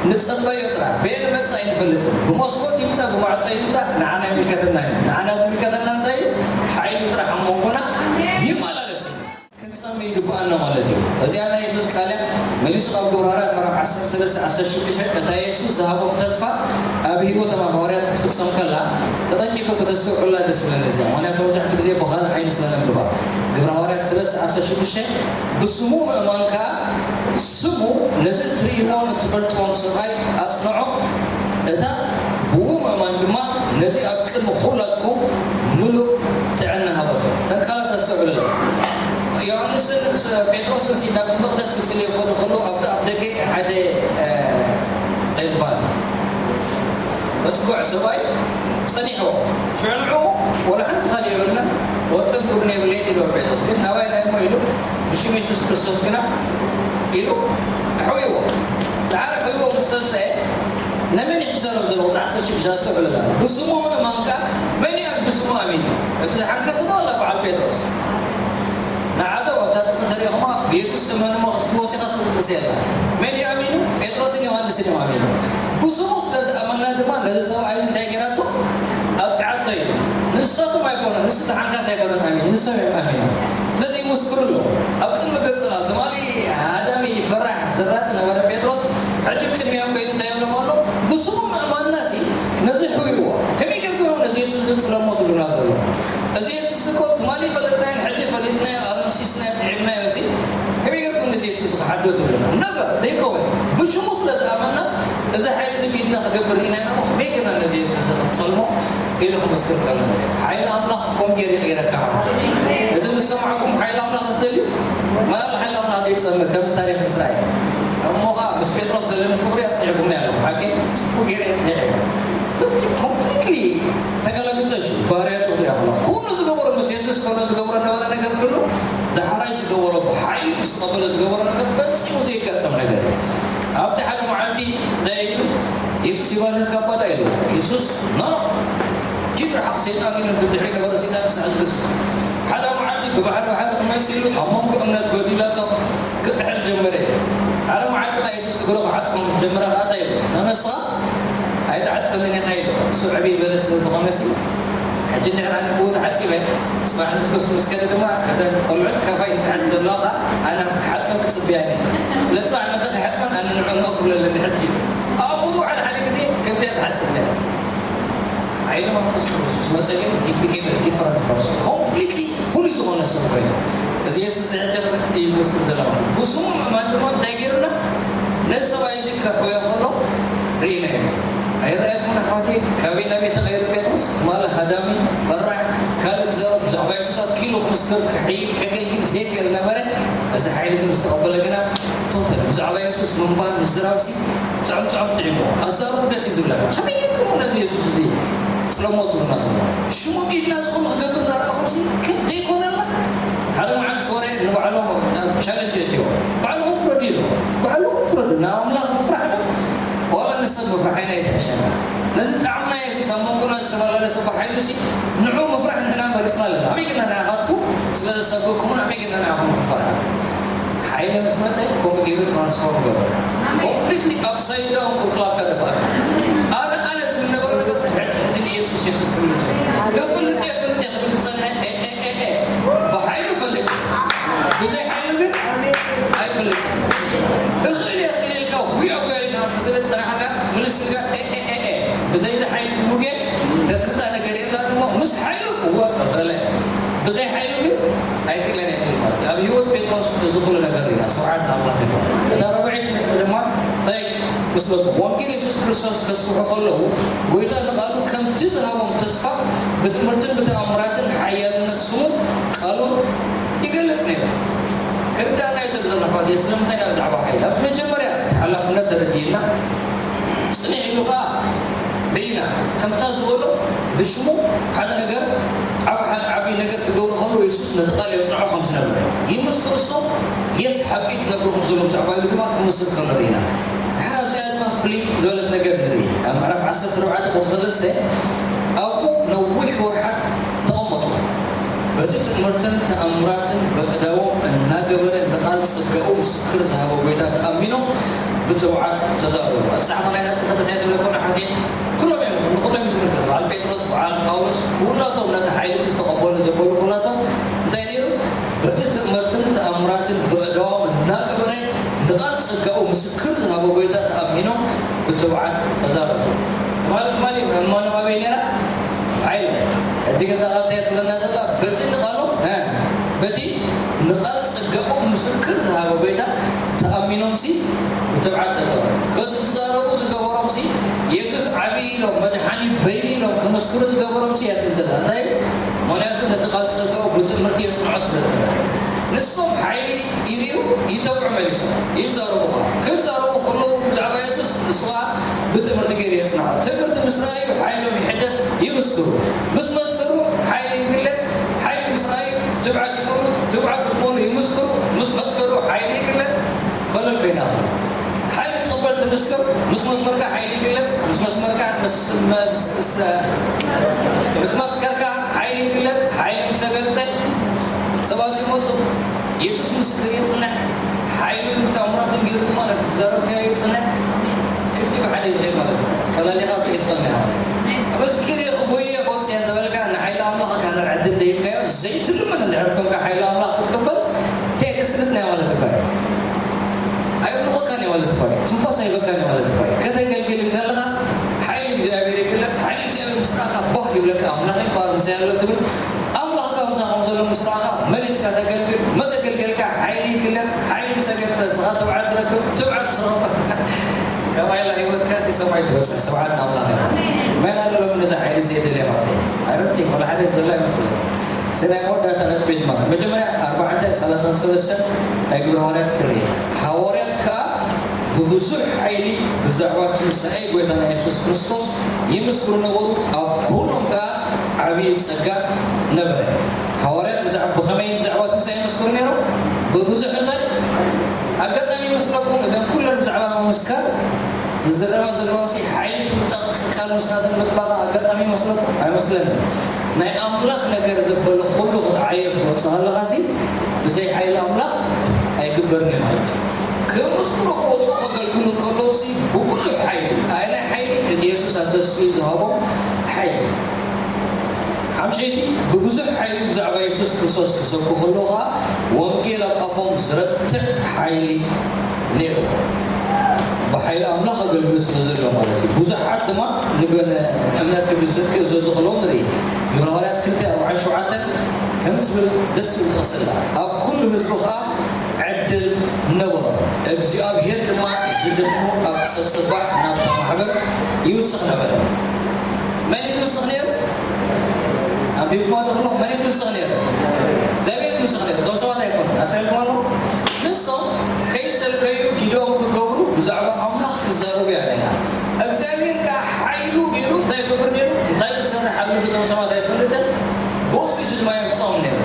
ንጸበዮ ጥራሕ። በየን መጻ ኣይንፈልጥን። ብመስኮት ይምጻ፣ ብማዕጾ ይምጻ፣ ንዓና ይምልከተና እዩ። ንዓና ዝምልከተና እንታይ እዩ? ሓይሊ ጥራሕ ኣብ መንጎና ይመላለስ እዩ። ክንጸሚ ይግብኣና ማለት እዩ። እዚኣ ናይ የሱስ ቃል እያ። መሊሱ ካብ ግብረ ሃዋርያት ምዕራፍ ዓሰርተ ሰለስተ ዓሰርተ ሽዱሽተ፣ እታ የሱስ ዝሃቦም ተስፋ ኣብ ህይወቶም ኣብ ሃዋርያት ክትፍጸም ከላ፣ ተጠንቂቕኩም ከተስተውዕሉላ ደስ ይብለኒ እዚኣ። ምኽንያቱ መብዛሕትኡ ግዜ ብኻልእ ዓይኒ ስለ ነንብባ። ግብረ ሃዋርያት ሰለስተ ዓሰርተ ሽዱሽተ፣ ብስሙ ምእማን ከኣ ስሙ ነዚ እትርእይዎን እትፈልጥዎን ሰብኣይ ኣጽንዖ፣ እታ ብኡ ምእማን ድማ ነዚ ኣብ ቅድሚ ኹላትኩም ምሉእ ጥዕና ሃበቶ። እተን ቃላት ኣስተውዕሉለን። ዮሃንስን ስ-፣ ጴጥሮስን ሲ-፣ ናብቲ መቕደስ ክጽልዩ ክኸዱ ከለዉ ኣብቲ ኣፍ ደገ ሓደ፣ እ፣ እንታይ ዝበሃል መጽጎዕ ሰብኣይ ጸኒሕዎ። ሽዑ ንዕኡ ወላ ሓንቲ ካልእ የብልናን፣ ወርቅን ብሩርን የብለይን ኢልዎ ጴጥሮስ። ግን ናባይ ናይ እሞ ኢሉ ብሽም የሱስ ክርስቶስ ግና ኢሉ ኣሕውይዎ። ደሓር ኣሕውይዎ ምስ ተንስአ፣ ነመን እዩ ክዛረብ ዘሎ? ቁጽሪ ዓሰርተ ሽዱሽተ ኣስተውዕሉላ። ብስሙ ምእማን ከኣ መን እዩ ብስሙ ኣሚኑ? እቲ ዝሓንከሰ ዶ ዋላ በዓል ጴጥሮስ? ንዓቶም ኣብታ ጥቕሲ ተሪእኹማ፣ ብየሱስ እመን እሞ ክትፍወስ ኢኻ ትብል ጥቕሲ የላ። መን እዩ ኣሚኑ? ጴጥሮስን ዮሃንስን እዮም ኣሚኑ። ብስሙ ስለ ዝኣመና ድማ ነዚ ሰብኣይ እንታይ ገይራቶ? ኣጥቅዓቶ እዩ። ንሳቶም ኣይኮኑን፣ ንሱ ተሓንካስ ኣይኮነን ኣሚኑ፣ ንሶም እዮም ኣሚኖም። ስለዚ ይምስክሩ ኣለዉ። ኣብ ቅድሚ ገጽና ትማሊ ሃዳሚ፣ ፈራሕ፣ ዘራጥ ነበረ ጴጥሮስ። ሕጂ ቅድሚኦም ከይዱ እንታይ ይብሎም ኣሎ? ብስሙ ምእማንናሲ ነዚ ሕውይዎ። ከመይ ጌርኩም እዮም ነዚ የሱስ ዝጥለሞ ትብሉና ዘሎ? እዚ የሱስ እኮ ትማሊ ፈለጥናዮን ሕጂ ፈሊጥናዮ፣ ኣረምሲስናዮ፣ ጥዒምናዮ ሲ፣ ከመይ ጌርኩም ነዚ የሱስ ክሓዶ ትብሉና? ነቨር፣ ዘይከውን። ብሽሙ ስለ ዝኣመና፣ እዚ ሓይሊ እዚ ብኢድና ክገብር ርኢና ኢና እሞ፣ ከመይ ጌርና ነዚ የሱስ እዚ ክንጠልሞ ኢሉ ክምስክር ከሎ ንርኢ። ሓይሊ ኣምላኽ ከምኡ ጌሩ ይቕይረካ ማለት እዩ። እዚ ምስ ሰማዕኩም ሓይሊ ኣምላኽ ትደልዩ? መን ኣሎ ሓይሊ ኣምላኽ ዘይጸምእ ከምዚ ታሪኽ ምስ ረኣየ? እሞ ኸኣ ምስ ጴጥሮስ ዘለኒ ፍቕሪ ኣጽኒዕኩምኒ ኣለኹም። ሓቂ ጽቡቕ ጌረ የጽኒዐ እየ። እቲ ኮምፕሊትሊ ተገላቢጦሽ ባህርያቱ ክትሪኦ ከለኻ፣ ኩሉ ዝገበሮ ምስ የሱስ ከሎ ዝገብሮ ነበረ ነገር ኩሉ፣ ዳሕራይ ዝገበሮ ብሓይሊ ምስ ተቐበለ ዝገበሮ ነገር ፈጺሙ ዘየጋጠም ነገር እዩ። ኣብቲ ሓደ መዓልቲ እንታይ ኢሉ? የሱስ ይባርኽካ እባ ኢሉ። የሱስ ኖ ኖ ኪድ ርሓቕ ሰይጣን ኢሉ፣ እቲ ብድሕሪ ነበረ ሰይጣን ክሳዕ ዝገስጾ። ሓደ መዓልቲ ብባሕሪ ባሕሪ ክመጽእ ኢሉ ኣብ መንጎ እምነት ጎዲላቶም ክጥሕል ጀመረ። ሓደ መዓልቲ ከኣ የሱስ እግሩ ክሓጽቦ ምስ ጀመረ ከኣ እንታይ ኢሉ? ንስኻ ኣይትሓጽበንን ኢኻ ኢሉ። እሱ ዕብይ በለ ስለ ዝኾነ ሲ፣ ሕጂ እንድሕር ኣነ ብኡ ተሓጺበ፣ ጽባሕ ንሱ ከሱ ምስ ከደ ድማ እዘን ቆልዑት ካባይ ንታሕቲ ዘለዋ ከኣ ኣነ ክሓጽበን ክጽበያን እየ። ስለ ጽባሕ መጥተኺ ይሓጽበን ኣነ ንዕኡ ክብለለን ሕጂ። ኣእምሮ ሓደ ሓደ ግዜ ከምዚኣ ትሓስብ ነይራ። ሓይሊ መንፈስ ቅዱስ ምስ መጸ ግን he became a different person። ኮምፕሊትሊ ፍሉይ ዝኾነ ሰብ ኮይኑ። እዚ የሱስ ሕጂ እዩ ዝመስል ዘሎ ማለት እዩ። ብስሙ ምእማን ድማ እንታይ ገይሩና? ነዚ ሰብኣይ እዚ ከሕውዮ ከሎ ርኢናዮ። ኣይረኣየኩምን ኣሕዋተይ? ካበይ ናበይ ተቐይሩ ጴጥሮስ? ትማሊ ሃዳሚ፣ ፈራሕ፣ ካልእ ዝዛረብ ብዛዕባ የሱስ ኣትኪሉ ክምስክር፣ ክሕይል፣ ከገልግል ዘይክእል ነበረ። እዚ ሓይሊ እዚ ምስ ተቐበለ ግና ቶታሊ ብዛዕባ የሱስ ምንባር ምዝራብሲ ጥዑም ጥዑም ጥዒምዎ። ኣዛርቡ ደስ እዩ ዝብለካ። ከመይ ጌርኩም ነዚ የሱስ እዚ ጥለሞ ትብሉና ዘለኹም? ሽሞም ኢድና ዝኾነ ክገብር እናረኣኹም ሲ ከም ዘይኮነልና ሓደ መዓልቲ ወረ ንባዕሎም ኣብ ቻለንጅ እትዮ። ባዕልኹም ፍረዱ ኢሉ። ባዕልኹም ፍረዱ። ንኣምላኽ ምፍራሕ ዶ ዋላ ንሰብ ምፍራሕ? ኣይና ይትሕሸና። ነዚ ጣዕምና የሱስ ኣብ መንጎና ዝተመላለሰ ብሓይሉ ሲ ንዑ ምፍራሕ ንሕና መሪጽና ኣለና። ኣበይ ጌርና ንዓኻትኩም ስለ ዘሰበኩምን ኣበይ ጌርና ንዓኹም ክንፈርሓ? ሓይሊ ምስ መጸ ከምኡ ገይሩ ትራንስፎርም ገበረ። ኮምፕሊትሊ ኣፕሳይድ ዳውን ቁልቁላፍካ ደፋእካ። ብዘይ ሓይሊ ዝሙጌ ተስልጣ ነገር የላን እሞ ምስ ሓይሉ እወ እኽእለ፣ ብዘይ ሓይሉ ግን ኣይክእለን እየ ትብል ማለት እዩ። ኣብ ህይወት ጴጥሮስ እዚ ኩሉ ነገር ኢና ስብዓት ንኣምላኽ ይኹን። እታ ረብዒት ነጥቢ ድማ እንታይ ምስለኩም? ወንጌል የሱስ ክርስቶስ ከስብሑ ከለዉ ጎይታ ንቓሉ ከምቲ ዝሃቦም ተስፋ ብትምህርትን ብተኣምራትን ሓያልነት ስሙን ቃሉን ይገልጽ ነይሩ። ክርዳእና እዩ ዘሎ ኣሕዋት። ስለምንታይ ኢና ብዛዕባ ሓይሊ ኣብቲ መጀመርያ ሓላፍነት ተረዲእና ጽንዕ ኢሉ ኸኣ ርኢና ከምታ ዝበሎ ብሽሙ ሓደ ነገር ዓብ- ዓብ- ዓብዪ ነገር ክገብሩ ከለዉ የሱስ ነቲ ቃል የጽንዖ ከም ዝነበረ ይምስክሩ። እሶም የስ ሓቂ ትነግሩ ከም ዘለዉ ብዛዕባ ኢሉ ድማ ክምስር ከሎ ርኢና። ድሓር ኣብዚኣ ድማ ፍልይ ዝበለት ነገር ንርኢ። ኣብ ምዕራፍ ዓሰርተ ኣርባዕተ ቁጽሪ ሰለስተ ኣብኡ ነዊሕ ወርሓት ተቐመጡ። በቲ ትእምርትን ተኣምራትን በእዳዎም እናገበረ ንቓል ጸጋኡ ምስክር ዝሃቦ ጐይታ ተኣሚኖም ብትብዓት ተዛረቡ። ኣጻሕፋ ናይታ ጥቕሲ እንታይ ትብለኩም ኣሕዋተይ? ኩሎም እዮም፣ ንኹሎም እዩ ዝምልከት። በዓል ጴጥሮስ፣ በዓል ጳውሎስ፣ ኩላቶም ነቲ ሓይሊ እቲ ዝተቐበሉ ዘበሉ ኩላቶም እንታይ ነይሩ? በቲ ትእምርትን ተኣምራትን በእዳዎም እናገበረ ንቓል ጸጋኡ ምስክር ዝሃቦ ጐይታ ተኣሚኖም ብትብዓት ተዛረቡ። ትማሊ ትማሊ ምእማኖም ኣበይ ነይራ? ሓይሊ። ሕጂ ግን እዛ ቃል እንታይ እያ ትብለና ዘላ? በቲ ንቓሎም፣ እ፣ በቲ ንቓል ጸጋኡ ምስክር ዝሃበ ጐይታ ተኣሚኖምሲ ብትብዓት ተዛረቡ። ከቲ ዝዛረቡ ዝገበሮምሲ የሱስ ዓብዪ ኢሎም መድሓኒ በይኑ ኢሎም ክምስክሩ ዝገበሮምሲ እያ ትብል ዘላ። እንታይ? ምኽንያቱ ነቲ ቃል ጸጋኡ ብትእምርቲ የጽንዖ ስለ ዝነበረ። ንሶም ሓይሊ ይርእዩ፣ ይተብዑ መሊሶም። ይዛረቡ ኸዓ። ክዛረቡ ከለዉ ብዛዕባ የሱስ ንሱ ኸዓ ብትእምርቲ ገይሩ የጽንዖ። ትእምርቲ ምስ ረኣዩ ሓይሎም ይሕደስ፣ ይምስክሩ። ምስ መስከሩ ሓይሊ ይግለጽ፣ ሓይሊ ምስ ረኣዩ ትብዓት ይገብሩ፣ ትብዓት ምስ በሉ ይምስክሩ፣ ምስ መስከሩ ሓይሊ ይግለጽ። ኮለል ኮይና ኸዓ። ሓይሊ ትቕበል ትምስክር፣ ምስ መስመርካ ሓይሊ ይግለጽ፣ ምስ መስመርካ፣ ምስ መስ-፣ ምስ መስከርካ ሓይሊ ይግለጽ፣ ሓይሊ ምስ ተገልጸ ሰባት ይመጹ። የሱስ ምስክር ይጽንዕ፣ ሓይሉን ተኣምራቱን ገይሩ ድማ ነቲ ዝዛረብካዮ ይጽንዕ። ክልቲኡ ብሓደ እዩ ዝኸይድ ማለት እዩ። ፈላሊኻ ክትሪኦ ትኽእል ኢኻ ማለት እዩ። ምስክር እየ፣ ክጎዪ እየ፣ ክወጽእ እየ እንተበልካ፣ ንሓይሊ ኣምላኽ ካልእ ዕድል ዘይብካዮ፣ ዘይትልምን እንድሕር ኮንካ ሓይሊ ኣምላኽ ክትቅበል፣ እንታይ የስልጥና ማለት እኮ እዩ። ኣየምልኾካን እዩ ማለት እኮ እዩ። ትንፋስ ኣይበካን እዩ ማለት እኮ እዩ። ከተገልግል እንከለኻ ሓይሊ እግዚኣብሔር ይግለጽ። ሓይሊ እግዚኣብሔር ምስ ረኣኻ ቦህ ይብለካ። ኣምላኸይ እኳ ምሳይ ኣሎ ትብል። ኣምላኽካ ምሳኻ ከም ዘሎ ምስ ረኣኻ መሊስካ ተገልግል። ምስ ኣገልገልካ ሓይሊ ይግለጽ። ሓይሊ ምስ ኣገልገለ ንስኻ ትብዓት ትረክብ። ትብዓት ምስ ረኸብካ ካብ ኣየላ ህይወትካ ሲ ሰማይ ትበጽሕ። ስብሓት ንኣምላኽ ይኹን። መን ኣሎ ሎሚ ነዚ ሓይሊ እዚ የደልዮ ማለት እዩ? ኣይረብቲ ወላ ሓደ ዘሎ ኣይመስለኒ። ሰናይ መወዳእታ ነጥቢ ድማ መጀመርያ ኣርባዕተ ሰላሳን ሰለስተን ናይ ግብረ ሃዋርያት ክርኢ። ሃዋርያት ከኣ ብብዙሕ ሓይሊ ብዛዕባ ትንሳኤ ጐይታና የሱስ ክርስቶስ ይምስክሩ ነበሩ፣ ኣብ ኩሎም ከኣ ዓብዪ ጸጋ ነበረ። ሃዋርያት ብዛዕባ፣ ብኸመይ ብዛዕባ ትንሳኤ ይምስክሩ ነይሮም? ብብዙሕ እንታይ? ኣጋጣሚ ይመስለኩም እዘን ኩለን ብዛዕባ ምምስካር ዝዝረባ ዘለዋ ሲ ሓይሊ ምጥባቕ ቃል ምስናትን ምጥባቕ ኣጋጣሚ ይመስለኩም? ኣይመስለንን። ናይ ኣምላኽ ነገር ዘበለ ኩሉ ክትዓዮ ክትወጽእ ከለኻ ሲ ብዘይ ሓይሊ ኣምላኽ ኣይግበርን እዩ ማለት እዩ። ክምስክሩ ክወጽኡ ከገልግሉ ከለዉ ሲ ብብዙሕ ሓይሊ፣ ኣየናይ ሓይሊ? እቲ የሱስ ኣተስፍዩ ዝሃቦም ሓይሊ። ሓምሸይቲ፣ ብብዙሕ ሓይሊ ብዛዕባ የሱስ ክርስቶስ ክሰብኩ ከለዉ ኸኣ ወንጌል ኣብ ኣፎም ዝረትዕ ሓይሊ ነይሩ። ብሓይሊ ኣምላኽ ኣገልግሉ ስለ ዘሎ ማለት እዩ። ብዙሓት ድማ ንገ-፣ እምነት ክግዝ-፣ ክእዘዙ ከለዉ ንርኢ። ግብረ ሃዋርያት ክልተ ኣርባዓን ሸውዓተን ከም ዝብል ደስ ዝብል ጥቕሲ ኣላ። ኣብ ኩሉ ህዝቢ ኸኣ ዕድል ነበሮም። እግዚኣብሄር ድማ ዝደኽሙ ኣብ ጸጸባሕ ናብታ ማሕበር ይውስኽ ነበረ። መን እዩ ዝውስኽ ነይሩ? ኣንቢብኩማ ዶ ከለኹም መን እዩ ዝውስኽ ነይሩ? እግዚኣብሄር እዩ ዝውስኽ ነይሩ። እቶም ሰባት ኣይኮኑን። ኣስተውዒልኩም ኣለኹም? ንሶም ከይሰልከዩ ጊደኦም ክገብሩ ብዛዕባ ኣምላኽ ክዛረቡ ኢና ርኢና። እግዚኣብሄር ከኣ ሓይሉ ገይሩ እንታይ ይገብር ነይሩ? እንታይ ዝሰርሕ ኣሎ በቶም ሰባት ኣይፈልጥን። ጎስጢሱ ድማ የምጽኦም ነይሩ።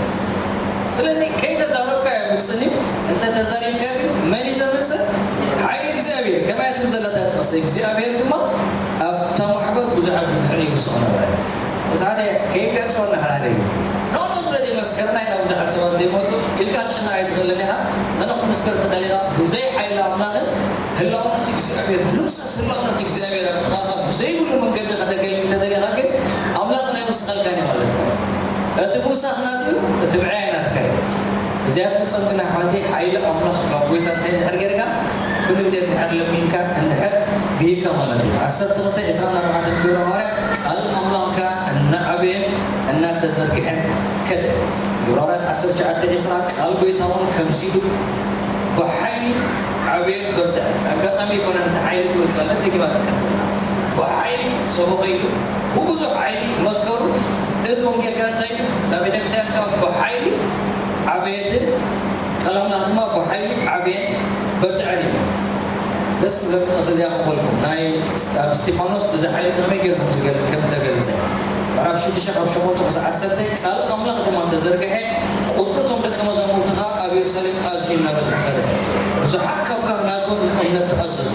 ስለዚ ከይተዛረብካ የምጽእን እዩ። እንተ ተዛሪብካ ግን መን እዩ ዘምጽእ? ሓይሊ እግዚኣብሄር። ከመይ እያ ትብል ዘላ እታ ጥቕሲ? እግዚኣብሄር ድማ ኣብታ ማሕበር ብዙሓት ብድሕሪኡ ይውስኹ ነበረ። ብዙሓት ከየጋጨወና ሓደ ሓደ ግዜ። ንዕኡ ስለ ዘይመስከርና ኢና ብዙሓት ሰባት ዘይመጹ ኢልካ ክትጭነቕ ኣይትኽእልን ኢኻ። ንዕኡ ክትምስክር ትኽእል ኢኻ። ብዘይ ሓይሊ ኣምላኽን ህላውነት እግዚኣብሔር፣ ድምሰስ ህላውነት እግዚኣብሔር ኣብ ጥቓኻ ብዘይብሉ መንገዲ ከተገልግል ተደሊኻ ግን ኣምላኽ ኣይውስኸልካን እዩ ማለት እዩ። እቲ ምውሳኽ ናቱ እዩ፣ እቲ ምዕያይ ናትካ እዩ። እዚኣ ትፍጸም ግን ኣሕዋተይ፣ ሓይሊ ኣምላኽ ካብ ጎይታ እንታይ እንድሕር ጌርካ? ኩሉ ግዜ እንድሕር ለሚንካ፣ እንድሕር ብሂካ ማለት እዩ። ዓሰርተ ክልተ ዕስራን ኣርባዕተን ግብረ ሃዋርያት ቃል ኣምላኽ ከኣ እናዓበየን እናተዘርግሐን ከደ። ግብረ ሃዋርያት ዓሰርተ ትሽዓተ ዕስራ ቃል ጎይታ እውን ከምዚ ኢሉ ብሓይሊ ዓበየን በርትዐን። ኣጋጣሚ ኣይኮነን እቲ ሓይሊ ትብል ቃል ደጊማ ትጥቀስ ዘላ። ብሓይሊ ሰበኸ ኢሉ ብብዙሕ ሓይሊ መስከሩ። እቲ ወንጌል ከኣ እንታይ ኢሉ? እታ ቤተክርስትያን ከኣ ብሓይሊ ዓበየትን ቀለምና ድማ ብሓይሊ ዓብየን በርትዐን እዩ። ደስ ዝብል ጥቕሲ እዚኣ ክበልኩም። ናይ ኣብ እስጢፋኖስ እዚ ሓይሊ ከመይ ገይሩ ከም ዝገል-፣ ከም ዝተገልጸ። ምዕራፍ ሽዱሽተ ካብ ሸሞንተ ክሳብ ዓሰርተ፣ ቃል ኣምላኽ ድማ ተዘርግሐ፣ ቁጽሪ እቶም ደቀ መዛሙርቲ ከኣ ኣብ የሩሳሌም ኣዝዩ እናበዝሐ ኸደ። ብዙሓት ካብ ካህናት እውን ንእምነት ተኣዘዙ።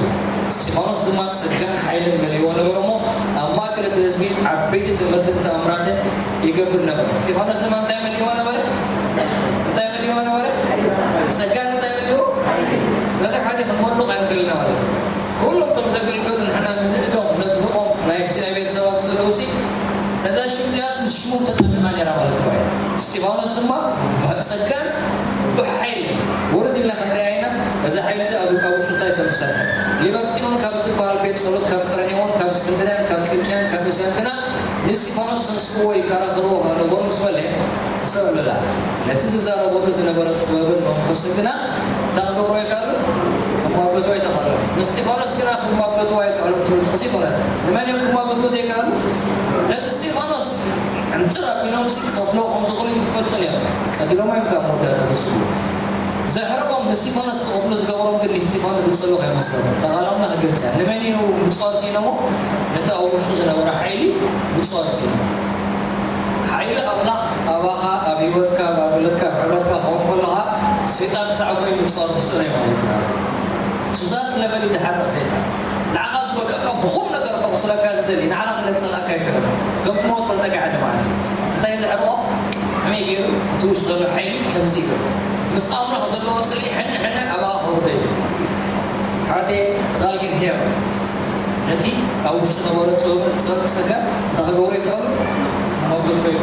እስጢፋኖስ ድማ ጸጋን ሓይልን መሊእዎ ነበረ እሞ፣ ኣብ ማእከል እቲ ህዝቢ ዓበይቲ ትእምርትን ተኣምራትን ይገብር ነበረ። እስጢፋኖስ ድማ እንታይ መሊእዎ ነበረ? እንታይ መሊእዎ ነበረ? ጸጋን እንታይ መሊእዎ? ስለዚ ሓደ ክንመልቕ ኣይንኽእልን ኢና ማለት እዩ። ኩሎም እቶም ዘገልገሉ ንሕና ንንእዶም፣ ነድንቖም ናይ እግዚኣብሔር ሰባት ዘለዉ ሲ፣ ነዛ ሽም እዚኣስ ምስ ሽሞም ተጣሚማ ነይራ ማለት እኮ እዩ። እስጢፋኖስ ድማ ብጸጋን ብሓይልን ውርድ ኢልና ክንሪኣ ኢና። እዚ ሓይሊ እዚ ኣብ፣ ኣብ ውሽጡ እንታይ ከም ዝሰርሐ። ሊበርጢኖን ካብ እትበሃል ቤት ጸሎት፣ ካብ ቀረኔዎን፣ ካብ እስክንድርያን፣ ካብ ቂልቅያን፣ ካብ እስያን ግና ንእስጢፋኖስ ተንስእዎ ይከራኸርዎ ከኣ ነበሩ ምስ በለ፣ ሕሰብ ኣለላ። ነቲ ዝዛረበሉ ዝነበረ ጥበብን መንፈስን ግና እንታይ ክገብሮ ኣይከኣሉን? ክሟገቱ ኣይተኻእሉን። ንእስጢፋኖስ ግና ክሟገቱ ኣይከኣሉን ትብል ጥቕሲ ኣይኮነትን። ንመን እዮም ክሟገቱ ዘይከኣሉ? ነቲ እስጢፋኖስ ዕንጥር ኣቢሎምሲ ክቐትልዎ ከም ዝኽእሉ ይፈልጡ ነይሮም። ቀቲሎሞ እዮም ካብ መወዳእታ ክስኡ። ዘሕረቖም ንእስጢፋኖስ ክቐትሉ ዝገበሮም ግን ንእስጢፋኖስ ዝጸልኡ ከይመስለኩም። እታ ቃል ኣምላኽ ግልጺ እያ። ንመን እዩ ምጽዋር ስኢኖሞ? ነቲ ኣብ ውሽጡ ዝነበረ ሓይሊ ምጽዋር ስኢኖሞ። ሓይሊ ኣምላኽ ኣባኻ፣ ኣብ ህይወትካ፣ ኣብ ኣገልግሎትካ፣ ኣብ ሕብረትካ ክኸውን ከሎ ኸኣ ሰይጣን ክሳዕ ኮይኑ ምጽዋር ክስእኖ እዩ ማለት እዩ። To that level እዩ ዝሓርቕ ሰይጣን። ንዓኻ ዝጎድኣካ ብኹሉ ነገር ከቑስለካ ዝደሊ፣ ንዓኻ ስለ ዝጸልኣካ ኣይኮነን። ከም ትሞት ፈልጠካ ሓደ መዓልቲ። እንታይ እዩ ዘሕርቖ? ከመይ ገይሩ እቲ ውሽጢ ዘሎ ሓይሊ ከምዚ ይገብሮ። ምስ ኣምላኽ ዘለዎ ጽልኢ ሕነ ሕነ ኣባኻ ከውርዶ ይደሊ። ሓወተይ፣ እቲ ቃል ግን ህያው እዩ። ነቲ ኣብ ውሽጡ ዝነበረ ጥበብን ጸ-፣ ጸጋን እንታይ ክገብሮ ይኽእሉ? ክመግቦ ይኽእሉ።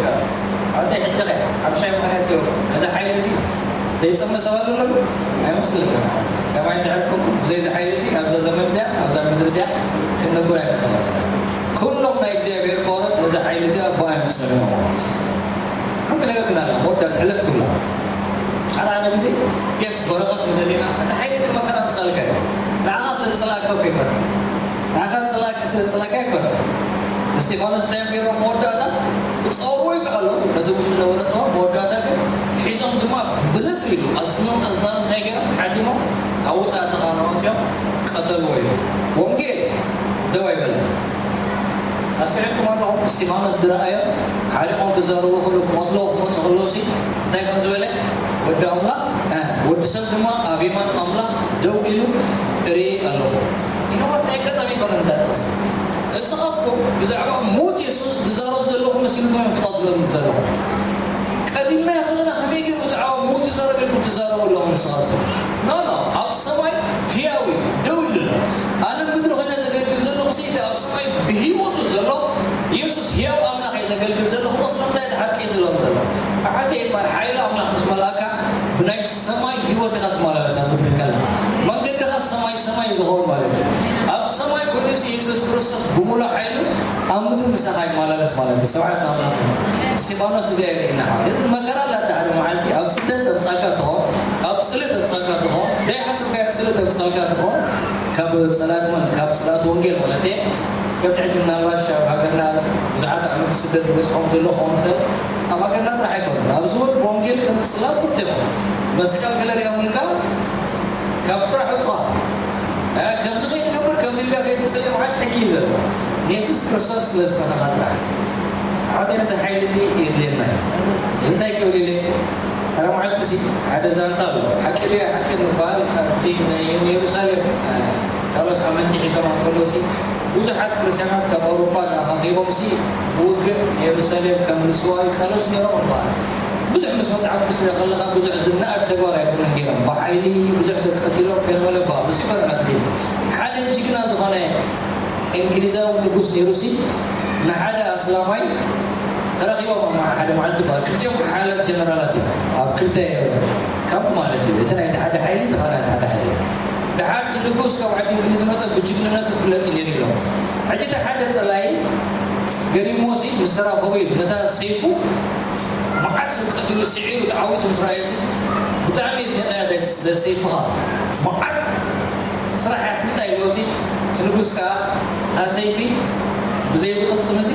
ሓወተይ፣ ሕጂ ኸ ሓብሻይ ምኽንያት ይህቦ። ነዚ ሓይሊ እዚ ዘይጸምእ ሰብ ኣሎ ዶ? ኣይመስለንን። ከማይ እንድሕር ኮንኩም፣ ብዘይ እዚ ሓይሊ እዚ፣ ኣብዛ ዘመን እዚኣ፣ ኣብዛ ምድሪ እዚኣ ክንነብር ኣይንኽእልን። ኩሎም ናይ እግዚኣብሔር ባሮት ነዚ ሓይሊ እዚ ኣብ ብኣ እዮም ጸሚሞም። ሓንቲ ነገር ግን ኣላ፣ መወዳእታ ሕልፍ ክብላ። ሓደ ሓደ ግዜ፣ የስ፣ በረኸት ንደሊ ኢና፣ እቲ ሓይሊ ግን መከራ ምጻልካ እዩ። ንዓኻ ስለ ዝጸላእካ እኮ ኣይኮነን። ንዓኻ ዝጸላእካ ስለ ዝጸላእካ ኣይኮነን። እስጢፋኖስ እንታይ እዮም ገይሮም? መወዳእታ ክጸውርዎ ይከኣሉ፣ ነቲ ውሽጢ ዝነበረ ጥበብ፣ መወዳእታ ግን ሒዞም ድማ ብልጥ ኢሉ፣ ኣስኖም ኣዝናኑ እንታይ ገይሮም? ሓቲሞም፣ ኣብ ውጻእ ተኻና ኣውጺኦም ቀተልዎ እዩ። ወንጌል ደው ኣይበለን። ኣስዒብኩም ኣለኹም፣ እስጢፋኖስ ዝረኣዮም ሓሪቖም ክዛረቡ ከለዉ፣ ክቐትልዎ ክመጹ ከለዉሲ እንታይ ከም ዝበለ? ወዲ ኣምላኽ፣ እ፣ ወዲ ሰብ ድማ ኣብ የማን ኣምላኽ ደው ኢሉ እርኢ ኣለኹ። You know what? ናይ ኣጋጣሚ ኣይኮነን እታ ጥቕሲ። ንስኻትኩም ብዛዕባ ሞት የሱስ ዝዛረቡ ዘለኹ መሲልኩም እዮም ትቐትልዎም ዘለኹም። ቀቲልናዮ ከለና ከመይ ገይሩ ብዛዕባ ሞት ይዛረብ ኢልኩም ትዛረቡ ኣለኹም ንስኻትኩም? ኖ፣ ኖ፣ ኣብ ሰማይ ህያው እዩ፣ ደው ኢሉ ኣሎ። ኣነ ምድሪ ኮይነ ዘገልግል ዘለኹ ሰይጣን ኣብ ሰማይ ብህይወቱ ዘሎ የሱስ ህያው ኣምላኽ እየ ዘገልግል ዘለኹ፣ ስለምንታይ ድሓቂ ዝብሎም ዘሎ? ኣሕዋተይ እምበኣር፣ ሓይሊ ኣምላኽ ምስ መልኣካ ብናይ ሰማይ ህይወት ኢኻ ትመላለስ ኣብ ምድሪ ከለኻ። መንገድኻ ሰማይ ሰማይ እዩ ዝኸውን ማለት እዩ። ኣብ ሰማይ ኮይኑሲ የሱስ ክርስቶስ ብምሉእ ሓይሉ ኣብ ምድሪ ምሳኻ ይመላለስ ማለት እዩ። ስብሓት ንኣምላኽ ይኹን። እስጢፋኖስ እዚኣ የርእየና። እዚ መከራ ኣላ፣ እቲ ሓደ መዓልቲ ኣብ ስደት ተምጻእካ ትኾን፣ ኣብ ጽልኢ ተምጻእካ ትኾን፣ ዘይሓሰብካዮ ጽልኢ ተምጻእካ ትኾን፣ ካብ ጸላእቲ ወን-፣ ካብ ጸላእቲ ወንጌል ማለት እየ። ከምቲ ሕጂ ምናልባሽ ኣብ ሃገርና ብዙሓት ኣመንቲ ስደት ዝበጽሖም ዘሎ ክኸውን ይኽእል። ኣብ ሃገርና ጥራሕ ኣይኮነን። ኣብዚ እውን ብወንጌል ከም ጽላእቲ ክልተ ይኾኑ። መስቀል ገለ ሪኦምልካ ካብ ስራሕ ኣውጽኣ። እ፣ ከምዚ ከይትገብር፣ ከምዚ ኢልካ ከይትጽሊ ማለት ሕጊ እዩ ዘሎ። ንየሱስ ክርስቶስ ስለ ዝፈተኻ ጥራሕ። ኣሕዋተይ፣ ነዚ ሓይሊ እዚ የድልየና እዩ። እዚ እንታይ ክብል ኢለ፣ ሓደ መዓልቲ እዚ ሓደ ዛንታ ኣሎ። ሓቂ ድዩ ሓቂ ምባል፣ ኣብዚ ናይ ንየሩሳሌም፣ እ፣ ካልኦት ኣመንቲ ሒዞም ከለዉ፣ ብዙሓት ክርስትያናት ካብ ኣውሮጳ ተኣኻኺቦም ሲ ብውግእ ንየሩሳሌም ከምልስዋ ይቃለሱ ነይሮም ይበሃል። ብዙሕ ምስ መጽሓፍ ቅዱስ ትሪኦ ከለኻ ብዙሕ ዝነኣድ ተግባር ኣይኮነን ገይሮም። ብሓይሊ ብዙሕ ሰብ ቀቲሎም ገለመለ ይበሃል። እሱ ይኮነን ኣድልዩ። ሓደ ጅግና ዝኾነ እንግሊዛዊ ንጉስ ነይሩ ሲ ንሓደ ኣስላማይ ተረኺቦም ኣብ ሓደ መዓልቲ ይበሃል። ክልቲኦም ሓያላት ጀነራላት እዮም። ኣብ ክልተ ካምፕ ማለት እዩ። እቲ ናይቲ ሓደ ሓይሊ፣ እቲ ካልእ ሓደ ሓይሊ። ድሓር እቲ ንጉስ ካብ ዓዲ እንግሊዝ መጸ ብጅግንነቱ ይፍለጥ እዩ ነይሩ ኢሎም። ሕጂ እቲ ሓደ ጸላኢ ገሪሞሲ ምስ ተራኸቡ እዩ ነታ ሰይፉ መዓት ሰብ ቀቲሉ ስዒሩ ተዓዊቱ ምስ ረኣዩሲ ብጣዕሚ እዩ ዘ- ዘ- ዘሰይፍኻ መዓት ስራሕ ኣስሊጣ ኢሎሲ እቲ ንጉስ ከኣ እታ ሰይፊ ብዘይ ዝቕጽምሲ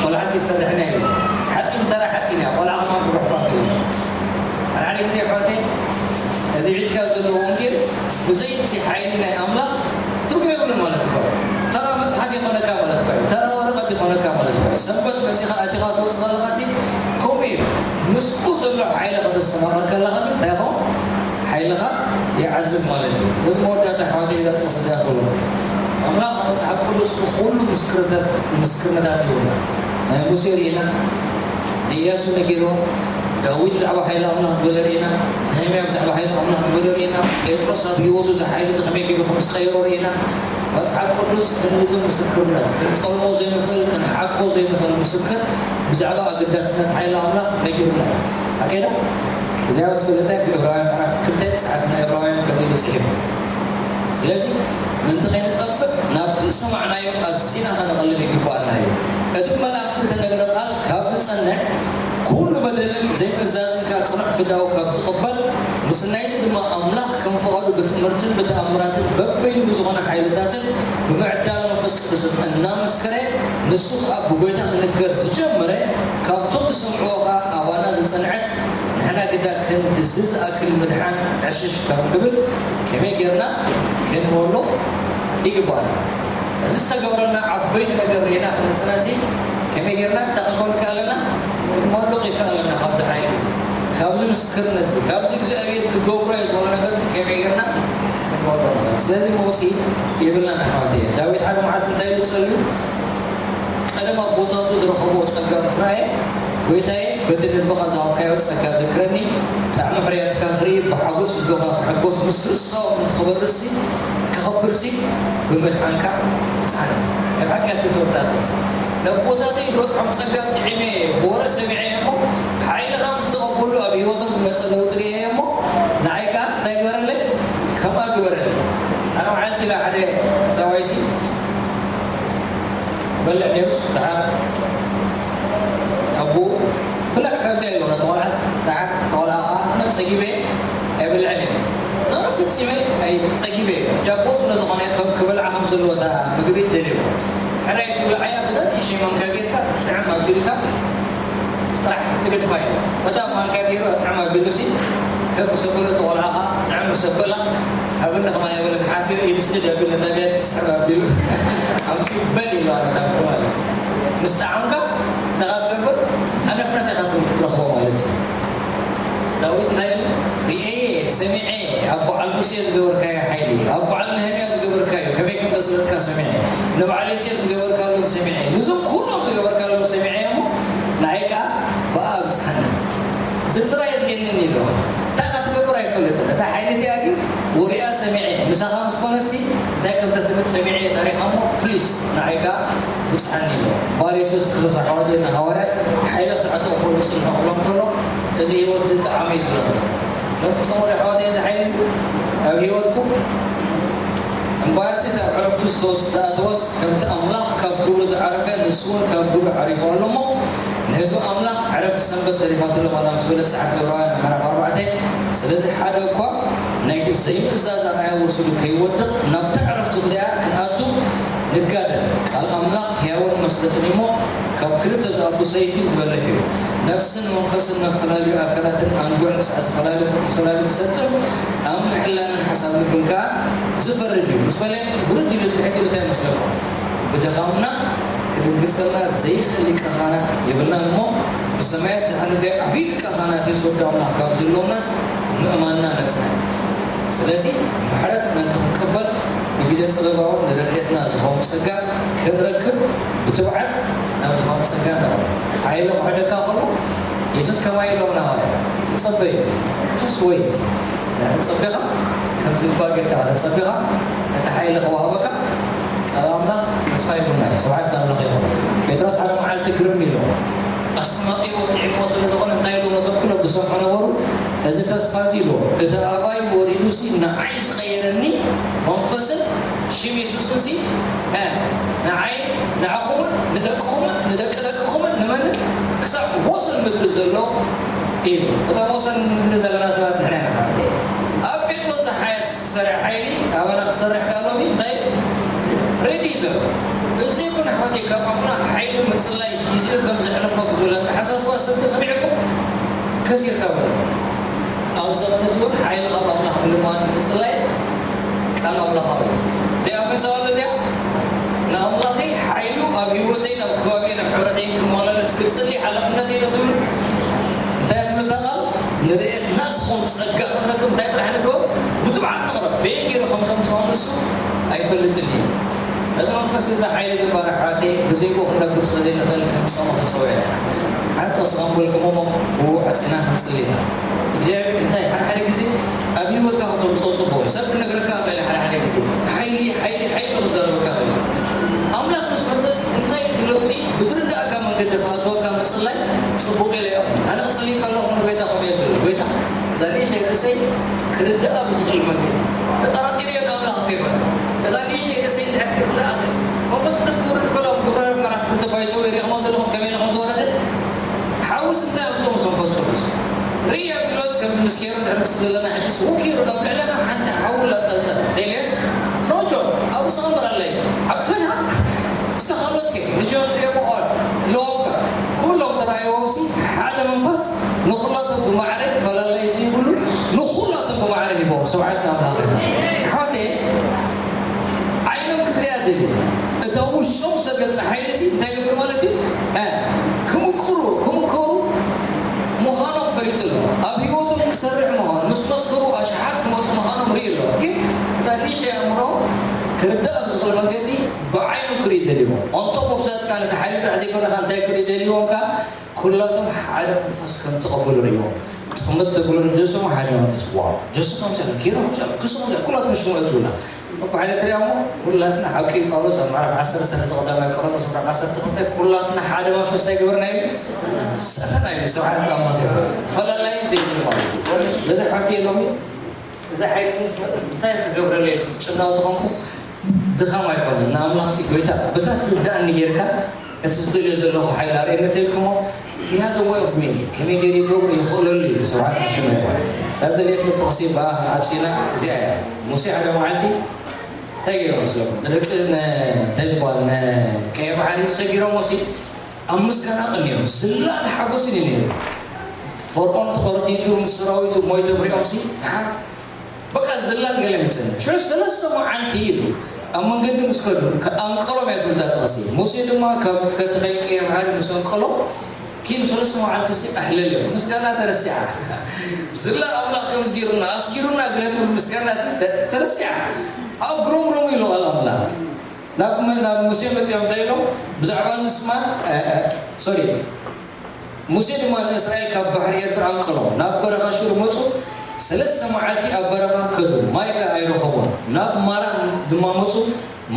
ቆልዓ ክትሰርሕና እዩ። ሓጺን ተራ ሓጺን እያ፣ ቆልዓ ከማን ክጉሕፋ ክእል። ሓደ ሓደ ግዜ ኣሕዋተይ እዚ ዒድካ ዘሎ ወንጌል ብዘይ እቲ ሓይሊ ናይ ኣምላኽ ትርጉም የብሉን ማለት እኮ እዩ። ተራ መጽሓፍ ይኾነካ ማለት እኮ እዩ። ተራ ወረቐት ይኾነካ ማለት እኮ እዩ። ሰንበት መጺኻ ኣቲኻ ትወጽእ ከለኻሲ ከምኡ እዩ። ምስኡ ዘሎ ሓይሊ ከተስተማቕር ከለኻ ግን እንታይ ይኸውን? ሓይልኻ ይዓዝዝ ማለት እዩ። በዚ መወዳእታ ኣሕዋተይ እዛ ጥቕሲ እዚኣ ክብለኩም። ኣምላኽ ኣብ መጽሓፍ ቅዱስ ንኹሉ ምስክርተ- ምስክርነታት ይህቡና። ናይ ሙሴ ርኢና፣ ንኢያሱ ነጊርዎ፣ ዳዊት ብዛዕባ ሓይሊ ኣምላኽ ዝበለ ርኢና፣ ነህምያ ብዛዕባ ሓይሊ ኣምላኽ ዝበለ ርኢና፣ ጴጥሮስ ኣብ ህይወቱ እዚ ሓይሊ እዚ ከመይ ገይሩ ከም ዝቐየሮ ርኢና። መጽሓፍ ቅዱስ ክንድዚ ምስክርነት፣ ክንጠልሞ ዘይንኽእል፣ ክንሓኮ ዘይንኽእል ምስክር ብዛዕባ ኣገዳስነት ሓይሊ ኣምላኽ ነጊሩና እዩ። ሓቀይ ዶ? እዚኣ ምስ ፈለጠ፣ ዕብራውያን ምዕራፍ ክልተ ጸሓፊ ናይ ዕብራውያን ከምዚ ኢሉ ጽሒፉ። ስለዚ ምእንቲ ከይንጠፍእ ናብቲ ዝሰማዕናዮ ኣዚና ከነቐልብ ይግብኣና እዩ። እቲ ብመላእኽቲ እተነግረ ቃል ካብ ዝጸንዕ፣ ኩሉ በደልን ዘይምእዛዝን ከኣ ቅኑዕ ፍዳኡ ካብ ዝቕበል፣ ምስ ናይዚ ድማ ኣምላኽ ከም ፍቓዱ ብትእምርትን ብተኣምራትን በበይኑ ብዝኾነ ሓይልታትን ብምዕዳል መንፈስ ቅዱስን እናመስከረ፣ ንሱ ከኣ ብጎይታ ክንገር ዝጀመረ፣ ካብቶም ዝሰምዕዎ ከኣ ኣባና ዝጸንዐስ፣ ንሕና ግዳ ክንድዚ ዝኣክል ምድሓን ዕሽሽ ካብ ንብል፣ ከመይ ጌርና ክንመሎ ይግባኣና? እዚ ዝተገብረልና ዓበይቲ ነገር ርኢና ክንስናሲ፣ ከመይ ጌርና እንታይ ክንከውን ይከኣለና? ክንመሎ ይከኣለና። ካብዚ ሓይሊ እዚ፣ ካብዚ ምስክርነት እዚ፣ ካብዚ እግዚኣብሔር ክገብሮ እየ ዝበሎ ነገር እዚ ከመይ ጌርና ክንመሎ ንኽእል? ስለዚ መውፅኢ የብልናን ኣሕዋተየ። ዳዊት ሓደ መዓልቲ እንታይ ኢሉ ጸልዩ? ቀደም ኣቦታቱ ዝረኸብዎ ጸጋ ምስ ረኣየ፣ "ጎይታየ፣ በቲ ንህዝብኻ ዝሃብካዮ ጸጋ ዘክረኒ፣ ጣዕሚ ሕርያትካ ክርኢ፣ ብሓጎስ ህዝብኻ ክሕጎስ፣ ምስ ርስኻ እውን ክበርስሲ፣ ክኸብርሲ፣ ብምድሓንካ ብጽሓኒ." ናይ ብሓቂ ኣትክልቲ ወጣት እዚ። "ነቦታተይ ድሮ ጥዑም ጸጋ ጥዒመ፣ ብወረ ሰሚዐ እሞ፣ ሓይልኻ ምስ ተቐበሉ ኣብ ህይወቶም ዝመጸ ለውጢ ርእየ እሞ፣ ንዓይ ከኣ እንታይ ግበረለይ? ከምኣ ግበረለይ." ኣነ መዓልቲ ኢላ ሓደ ሰብኣይሲ በልዕ ነይሩስ፣ ደሓር ኣቦኡ፣ "ብላዕ ካብዚኣ" ኢልዎ፣ ነቲ ቆልዓስ ደሓር፣ እቲ ቆልዓ ከኣ፣ "ኣነ ጸጊበ ኣይብልዕን እየ" "ኣነ ፈጺመ ኣይ-፣ ጸጊበ እየ" ሕጂ ኣቦኡ ስለ ዝኾነ፣ ከም ክበልዓ ከም ዘለዎ እታ ምግቢ ደልዮ። "ሕራይ ትብልዓያ ብዛ ንእሽተይ ማንካ ጌርካ ጥዕም ኣቢልካ ጥራሕ ትገድፋ እዩ። በታ ማንካ ገይሩ ኣብ ጥዕም ኣቢሉሲ፣ ከም ምስ ኣበሎ እቲ ቆልዓ ኸዓ ጥዕም ምስ ኣበላ፣ ሃብኒ ከማን ኣይበለን ሓፊሩ፣ ኢዱ ስድድ ኣቢሉ ነታ ብያቲ ስሕብ ኣቢሉ፣ ኣምሲኡ በል ኢሉ ኣነ ካብ ማለት እዩ። ምስ ጠዓምካ፣ እንታይ ኸዓ ትገብር? ሃነፍነፍ ኢኻ ትብል ክትረኽቦ ማለት እዩ። ዳዊት እንታይ ኢሉ? ርእየ፣ ሰሚዐ፣ ኣብ በዓል ሙሴ ዝገበርካዮ ሓይሊ፣ ኣብ በዓል ነህምያ ዝገበርካዮ፣ ከመይ ከም ዘስለጥካ ሰሚዐ፣ ንበዓል ዮሴፍ ዝገበርካሎም ሰሚዐ፣ ነዞም ኩሎም ዝገበርካሎም ሰሚዐ እሞ፣ ንዓይ ከኣ ብኣ ኣብጽሓኒ። ዝርዝር ኣየድልየንን ኢሉ። እንታይ ከኣ ትገብር ኣይፈልጥን። እታ ሓይሊ እቲኣ ግን ወሪኣ ሰሚዐ፣ ምሳኻ ምስ ኮነትሲ እንታይ ከም ተስልጥ ሰሚዐ እየ ታሪኻ እሞ፣ ፕሊስ ንዓይ ከኣ ብጽሓኒ ኢሉ። ባር የሱስ ክርስቶስ ኣሕዋተይ ንሃዋርያት ሓይሊ ክስዕቱ እኮ ዝጽንሑ ክብሎም ከሎ፣ እዚ ህይወት እዚ ጠዓመ እዩ ዝብሎም። ነቲ ጸወደ ኣሕዋተይ እዚ ሓይሊ እዚ ኣብ ህይወትኩም እምበኣርሲ፣ እቲ ኣብ ዕረፍቱ ዝተወስ-፣ ዝተኣተወስ፣ ከምቲ ኣምላኽ ካብ ግብሩ ዝዓረፈ፣ ንሱ እውን ካብ ግብሩ ዓሪፉ ኣሎ እሞ፣ ንህዝቢ ኣምላኽ ዕረፍቲ ሰንበት ተሪፋትሎም ኣላ ምስ በለ ጸሓፊ ዕብራውያን ምዕራፍ ኣርባዕተ። ስለዚ ሓደ እኳ ናይቲ ዘይምእዛዝ ኣርኣያ ወሲዱ ከይወድቕ፣ ናብታ ዕረፍቲ ክኣ ክንኣቱ ንጋደል። ቃል ኣምላኽ ሕያውን መስለጥን እዩ እሞ፣ ካብ ክልተ ዝኣፉ ሰይፊ ዝበልሕ እዩ። ነፍስን መንፈስን፣ መፈላለዩ ኣካላትን ኣንጉዕን ክሳዕ ዝፈላለ-፣ ዝፈላለ ዝሰጥም፣ ኣብ ምሕላንን ሓሳብ ልብን ከኣ ዝፈርድ እዩ። ምስ በለ ውርድ ኢሉ ትሕት ኢሉ እንታይ ይመስለኩም? ብድኻምና ክድንግጸልና ዘይኽእል ሊቀ ካህናት የብልናን እሞ፣ ብሰማያት ዝሓለፈ ዓብዪ ሊቀ ካህናት የሱስ ወዲ ኣምላኽ ካብ ዘለውናስ ምእማንና ነጽንዕ። ስለዚ ምሕረት ምእንቲ ክንቅበል፣ ብግዜ ጥበባውን ንረድኤትና ዝኸውን ጸጋ ክንረክብ ብትብዓት ናብ ዝኸውን ጸጋ ንቕረብ። ሓይሊ ክውሕደካ ከሎ የሱስ ከማይ ኢሎም ንሃዋርያት፣ "ተጸበዩ፣ just wait." ተጸቢኻ፣ ከም ዝግባእ ጌርካ ተጸቢኻ፣ እቲ ሓይሊ ክወሃበካ ቃል ኣምላኽ ተስፋ ይብሉና እዩ። ስብሓት ንኣምላኽ ይኹን። ጴጥሮስ ሓደ መዓልቲ ግርም ኢሉ፣ ኣስተማቒርዎ ጥዒምዎ ስለ ዝኾነ እንታይ ኢሎም ነቶም ኩሎም ዝሰምዑ ነበሩ? እዚ ተስፋ እዚ ኢልዎ፣ እቲ ኣባይ ወሪዱሲ ንዓይ ዝቐየረኒ መንፈስን ሽም የሱስንሲ፣ እ፣ ንዓይ፣ ንዓኹምን ንደቅኹምን ንደቂ ደቅኹምን ንመንን ክሳብ ወሰን ምድሪ ዘሎ ኢሉ። እቶም ወሰን ምድሪ ዘለና ሰባት ንሕና ኢና ማለት እዩ። ኣብ ጴጥሮስ ዝሓየስ ዝሰርሕ ሓይሊ ኣባና ክሰርሕ ከኣ ሎሚ እንታይ ሬዲ እዩ ዘሎ። እዚ ይኹን ኣሕዋተይ ካብ ኣምላኽ ሓይሊ ምጽላይ ግዜኡ ከም ዘሕለፎ ብዝብል ኣተሓሳስባ ሰብ ተሰሚዕኩም ከሲርካ በሎ። ኣብ ዘመን እዚ እውን ሓይሊ ካብ ኣምላኽ ምልማን ምጽላይ ቃል ኣምላኻዊ እዩ። ዘይኣምን ሰብ ኣሎ እዚኣ ንኣምላኸይ ሓይሉ ኣብ ህይወተይ ናብ ከባቢየ ናብ ሕብረተይን ክመላለስ ክጽሊ ሓላፍነተይ ዶ ትብሉ? እንታይ ትብል እታ ቃል? ንርኤትና ዝኾን ጸጋ ክንረክብ እንታይ ጥራሕ ንግበር? ብትብዓት ንቕረብ። በየን ገይሩ ከም ዘምጽኦ ንሱ ኣይፈልጥን እዩ። እዚ መንፈስ እዚ ሓይሊ ዝባር ኣሕዋተይ ብዘይብኡ ክንነብር ስለ ዘይንኽእል ክንጸሙ ክንጸውዕ ኢና። ሓንቲ ጥቕሲ ከንበልኩም እሞ ብኡ ዓጺና ክንጽሊ ኢና። እግዚኣብሔር እንታይ ሓደ ሓደ ግዜ ኣብ ህይወትካ ከተምጽኦ ጽቡቕ እዩ። ሰብ ክነግረካ ይኽእል እዩ ሓደ ሓደ ግዜ። ሓይሊ፣ ሓይሊ፣ ሓይሊ ክዛረበካ ይኽእል እዩ። ኣምላኽ ምስ መጸስ እንታይ እቲ ለውጢ ብዝርዳእካ መንገዲ ክኣትወካ ምጽላይ ጽቡቕ ኢለ እየ። ኣነ ክጽሊ ከለኹ ንጎይታ ከምኡ እየ ዝብል። ጎይታ እዛ ንእሽተይ ርእሰይ ክርድኣ ብዝኽእል መንገዲ ተጠራጢረ እየ ንኣምላኽ ከይኮነ። እዛ ንእሽተይ ርእሰይ እንድሕር ክርድኣ መንፈስ ቅዱስ ክውርድ ከሎ ኣብ ግብረ ምዕራፍ ክልተ ባይዘው ሪእኹሞ ዘለኹም ከመይ ኢሉ ከም ዝወረደ ሓውስ እንታይ ኣምፅኦ ምስ መንፈስ ቅዱስ ርኢ ኣቢሎስ ከምዚ ምስ ኬሩ ድሕሪ ዘለና ሕጂስ ውኪሩ ኣብ ልዕለኻ ሓንቲ ሓዊ ላፀልጠል ኤልያስ ኖጆ ኣብ ስኻ በራለይ ሓቅኸና እስከ ካልኦት ከ ንጆን ትሪኦ ብኦል ለወካ ኩሎም ተራእይዎም ሲ ሓደ መንፈስ ንኹላቶም ብማዕረ ፈላላይ ዘይብሉ ንኹላቶም ብማዕረ ሂቦም ስብዓት ናብሃገ ሓቴ ዓይኖም ክትሪኣ ደልዩ እታ ውሽጦም ዝተገልጸ ሓይሊ ሲ እንታይ ይገብር ማለት እዩ ክምቅሩ ክምከሩ ምዃኖም ፈሊጡ ኣሎ ኣብ ህይወቶም ክሰርሕ ምዃኑ ምስ መስከሩ ኣሽሓት ክመፁ ምዃኖም ርኢ ኣሎ ግን እታ ኒሸ ኣእምሮ ክርዳእ ብዝኽእል መንገዲ ብዓይኖም ክርኢ ደልዎም on top of that ከዓ ነቲ ሓይሊ ጥራሕ ዘይኮነ ከዓ እንታይ ክርኢ ደልዎም ከዓ ኩላቶም ሓደ መንፈስ ከም ተቐበሉ ርእይዎም ጥቕምት ተብሎ ንጀሶም ሓደ መንፈስ ዋው ጀሶ ከምዚ ኣሎ ኪሮ ከምዚ ኣሎ ክሱ ከምዚ ኩላቶም ሽሙ እትብላ እኮ ሓደ ትሪኣ እሞ ኩላትና ሓቂ ጳውሎስ ኣብ ምዕራፍ ዓሰርተ ሰለስተ ቀዳማይ ቆሮንቶስ ምዕራፍ ዓሰርተ ክልተ ኩላትና ሓደ መንፈስ እንታይ ገበርና እዩ ሰተና እዩ ስብሓት ኣምላኽ ፈላላይ ዘይብሉ ማለት እዩ በዚ ሓቂ የሎሚ እዛ ሓይሊ ምስ መፀስ እንታይ ክገብረለይ ክትጭነቕ ተኾንኩ ድኻም ኣይኮነን ንኣምላኽሲ ጎይታ በታ ትርዳእኒ ጌርካ እቲ ዝደልዮ ዘለኹ ሓይሊ ኣርእየኒ ተልኩሞ he has a way of doing it ከመይ ገይሩ ይገብሮ ይኽእለሉ እዩ ስብሓት ንሽሙ ይኹን እታ ዝደልየትኒ ጥቕሲ ብኣ ክንዓጽዩና እዚኣ እያ ሙሴ ሓደ መዓልቲ እንታይ ገይሮም መስለኩም ንደቂ እንታይ ዝበሃል ንቀየ ባሕሪ ሰጊሮሞ ሲ ኣብ ምስጋና ቀንዮም ዝላል ሓጎስን እዩ ነይሩ ፈርዖን ተቐርዲዱ ምስ ሰራዊቱ ሞይቶም ሪኦም ሲ ድሓር በቃ ዝላል ገለ መጸኒ ሽዑ ሰለስተ መዓልቲ ኢሉ ኣብ መንገዲ ምስ ከዱ ኣንቀሎም እያ ትብል እታ ጥቕሲ ሙሴ ድማ ካብ ከይቀየ ባሕሪ ምስ ኣንቀሎም ኪም ሰለስተ መዓልቲ ሲ ኣሕለልዮም ምስጋና ተረሲዓ ዝላ ኣምላኽ ከምዚ ገይሩና ኣስጊሩና ገለ ትብል ምስጋና ሲ ተረሲዓ ኣጉረምረሙ ኢሉ ቃል ኣምላኽ ናብ ናብ ሙሴ መጺኦም እንታይ ኢሎም ብዛዕባ እዚ ስማ ሶሪ ሙሴ ድማ ንእስራኤል ካብ ባሕሪ ኤርትራ ኣንቀሎም ናብ በረኻ ሹር መጹ ሰለስተ መዓልቲ ኣብ በረኻ ከዱ ማይ ከ ኣይረኸቡን ናብ ማራ ድማ መጹ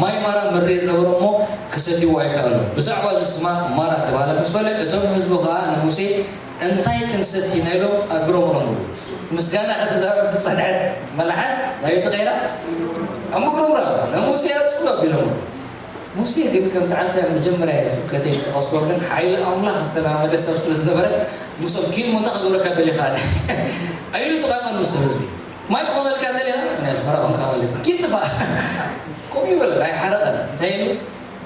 ማይ ማራ መሪር ነበረ እሞ ክሰትይዎ ኣይከኣሉን ብዛዕባ እዚ ስማ ማራ ተባህለ ምስ በለ እቶም ህዝቢ ከኣ ንሙሴ እንታይ ክንሰቲ ናይሎም ኣግረምረምሉ ምስጋና ክትዛረብ ዝጸንሐት መልሓስ ናበይ ተቐይራ ኣብ ምጉርምራም ንሙሴ ኣጽሎ ኣቢሎምሉ ሙሴ ግን ከምቲ ዓንተ መጀመርያ ስብከተይ ዝጠቐስኮ ግን ሓይሊ ኣምላኽ ዝተላመደ ሰብ ስለ ዝነበረ ምስኦም ኪድ ሞ እንታይ ክገብረካ ደሊኻ ኣለ ኣይሉ ተቓቐል ምስ ህዝቢ ማይ ክኾነልካ ደሊኻ ናይ ኣስመራ ኮንካ ማለት ኪድ ጥፋእ ከምኡ ይበለ ኣይሓረቐን እንታይ ኢሉ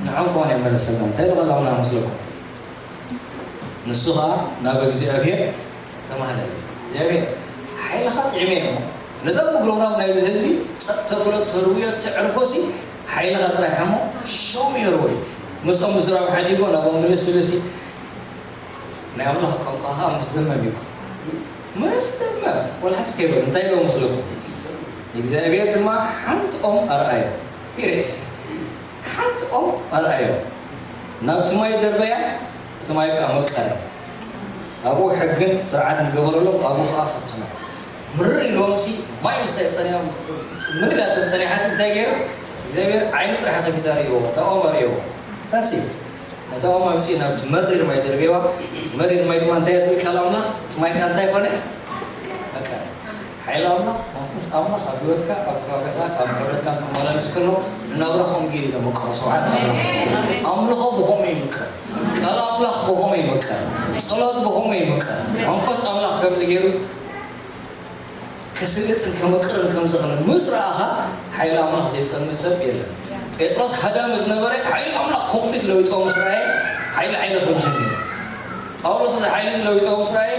ንዖም ከማን የመለሰልና እንታይ ኢሉ ቀላውና መስለኩም ንሱ ኸዓ ናብ እግዚኣብሔር ተማህለለ እግዚኣብሔር ሓይልኻ ጥዒመ እሞ ነዛ ምጉርምራም ናይዚ ህዝቢ ጸጥ ተብሎ ተርውዮ ተዕርፎ ሲ ሓይልኻ ጥራሕ እሞ ሸው ሜርዎ እዩ ምስኦም ምዝራብ ሓዲጎ ናብኦም ምልስ ኢሉ ሲ ናይ ኣምላኽ ቋንቋ ኸዓ ምስ ደመም እዩ ምስ ደመም ወላ ሓንቲ ከይበሉ እንታይ ኢሎም መስለኩም እግዚኣብሔር ድማ ሓንቲ ኦም ኣርኣዮ ፒሬስ ሓንቲ ኦም ኣርኣዮ ናብቲ ማይ ደርበያ እቲ ማይ ከዓ መቀረ ኣብኡ ሕግን ስርዓትን ገበረሎም ኣብኡ ከዓ ፈተኖም ምርር ኢሎም ሲ ማይ ምሳይ ፀኒሖም ምር ኢላቶም ፀኒሓ ሲ እንታይ ገይሩ እግዚኣብሔር ዓይኑ ጥራሕ ከፊታ ርእይዎ እታ ኦም ኣርእይዎ ታሲት ነታ ኦም ኣምጺኡ ናብቲ መሪር ማይ ደርቤዋ። እቲ መሪር ማይ ድማ እንታይ እያ ትብል ቃል ኣምላኽ? እቲ ማይ ከኣ እንታይ ኮነ? በቃ፣ ሓይሊ ኣምላኽ፣ መንፈስ ኣምላኽ ኣብ ህይወትካ፣ ኣብ ከባቢኻ፣ ኣብ ሕብረትካ ክመላለስ ከሎ፣ ንናብራ ከምኡ ገይሩ እዩ ዘመቅሮ። ስብሓት ንኣምላኽ። ኣምልኾ ብኸምኡ ይምቀር። ቃል ኣምላኽ ብኸምኡ ይምቀር። ጸሎት ብኸምኡ ይምቀር። መንፈስ ኣምላኽ ከምዚ ገይሩ ክስልጥን ክምቅርን ከም ዝኽእል ምስ ረኣኻ፣ ሓይሊ ኣምላኽ ዘይጸምእ ሰብ የለን። ጴጥሮስ ሃዳሚ ዝነበረ ሓይሊ ኣምላኽ ኮምፕሊት ለዊጥዎ ምስ ረኣየ፣ ሓይሊ ሓይሊ ክብል ጀሚሩ። ጳውሎስ እዚ ሓይሊ እዚ ለዊጥዎ ምስ ረኣየ፣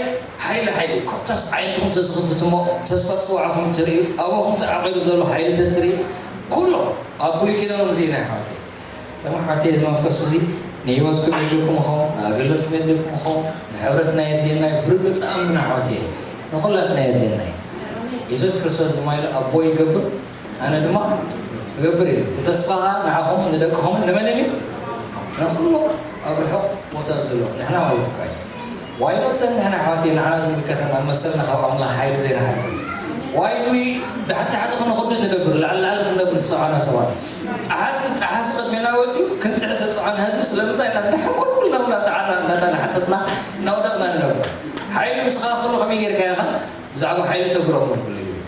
ሓይሊ ሓይሊ፣ ኮታስ ዓይንትኹም ተዝኽፍት እሞ፣ ተስፋ ጽዋዕኹም ትርእዩ፣ ኣባኹም ተዓቒሩ ዘሎ ሓይሊ ተትርእዩ፣ ኩሎም ኣብ ብሉይ ኪዳን ንርኢ ኢና ኣሕዋተይ። ደሞ ኣሕዋተይ፣ እዚ መንፈስ እዚ ንህይወትኩም የድልየኩም ይኸውን፣ ንኣገልግሎትኩም የድልየኩም ይኸውን፣ ንሕብረትና የድልየና እዩ። ብርግጽ እኣምን ኣሕዋተይ፣ ንኹላትና የድልየና እዩ። የሱስ ክርስቶስ ድማ ኢሉ፣ ኣቦይ ይገብር፣ ኣነ ድማ እገብር ኢሉ። እቲ ተስፋ ኸኣ ንዓኹም፣ ንደቅኹምን ንመንን እዩ? ንኹሉ ኣብ ርሑቕ ቦታ ዘሎ፣ ንሕና ማለት እኳ እዩ። ዋይ ኖት ደን ንሕና ኣሕዋተይ፣ ንዓና ዝምልከተና መሰልና ካብ ኣምላኽ ሓይሊ ዘይንሓትት? ዋይ ዱ ዊ ታሕቲ ታሕቲ ክንኸዱ ንገብር፣ ላዕሊ ላዕሊ ክንነብር ዝጸዓና ሰባት? ጠሓስቲ ጠሓሲ ቅድሜና ወጺኡ ክንጥሕስ ዝጸዓና ህዝቢ ስለምንታይ ኢና እንዳሕንቁልቁል ናብና ጠዓና እንዳተናሕጸጽና እናወደቕና ንነብር? ሓይሊ ምስኻ ከሎ ከመይ ጌርካ ኢኻ ብዛዕባ ሓይሊ ተግረኹም ኩሉ ግዜ?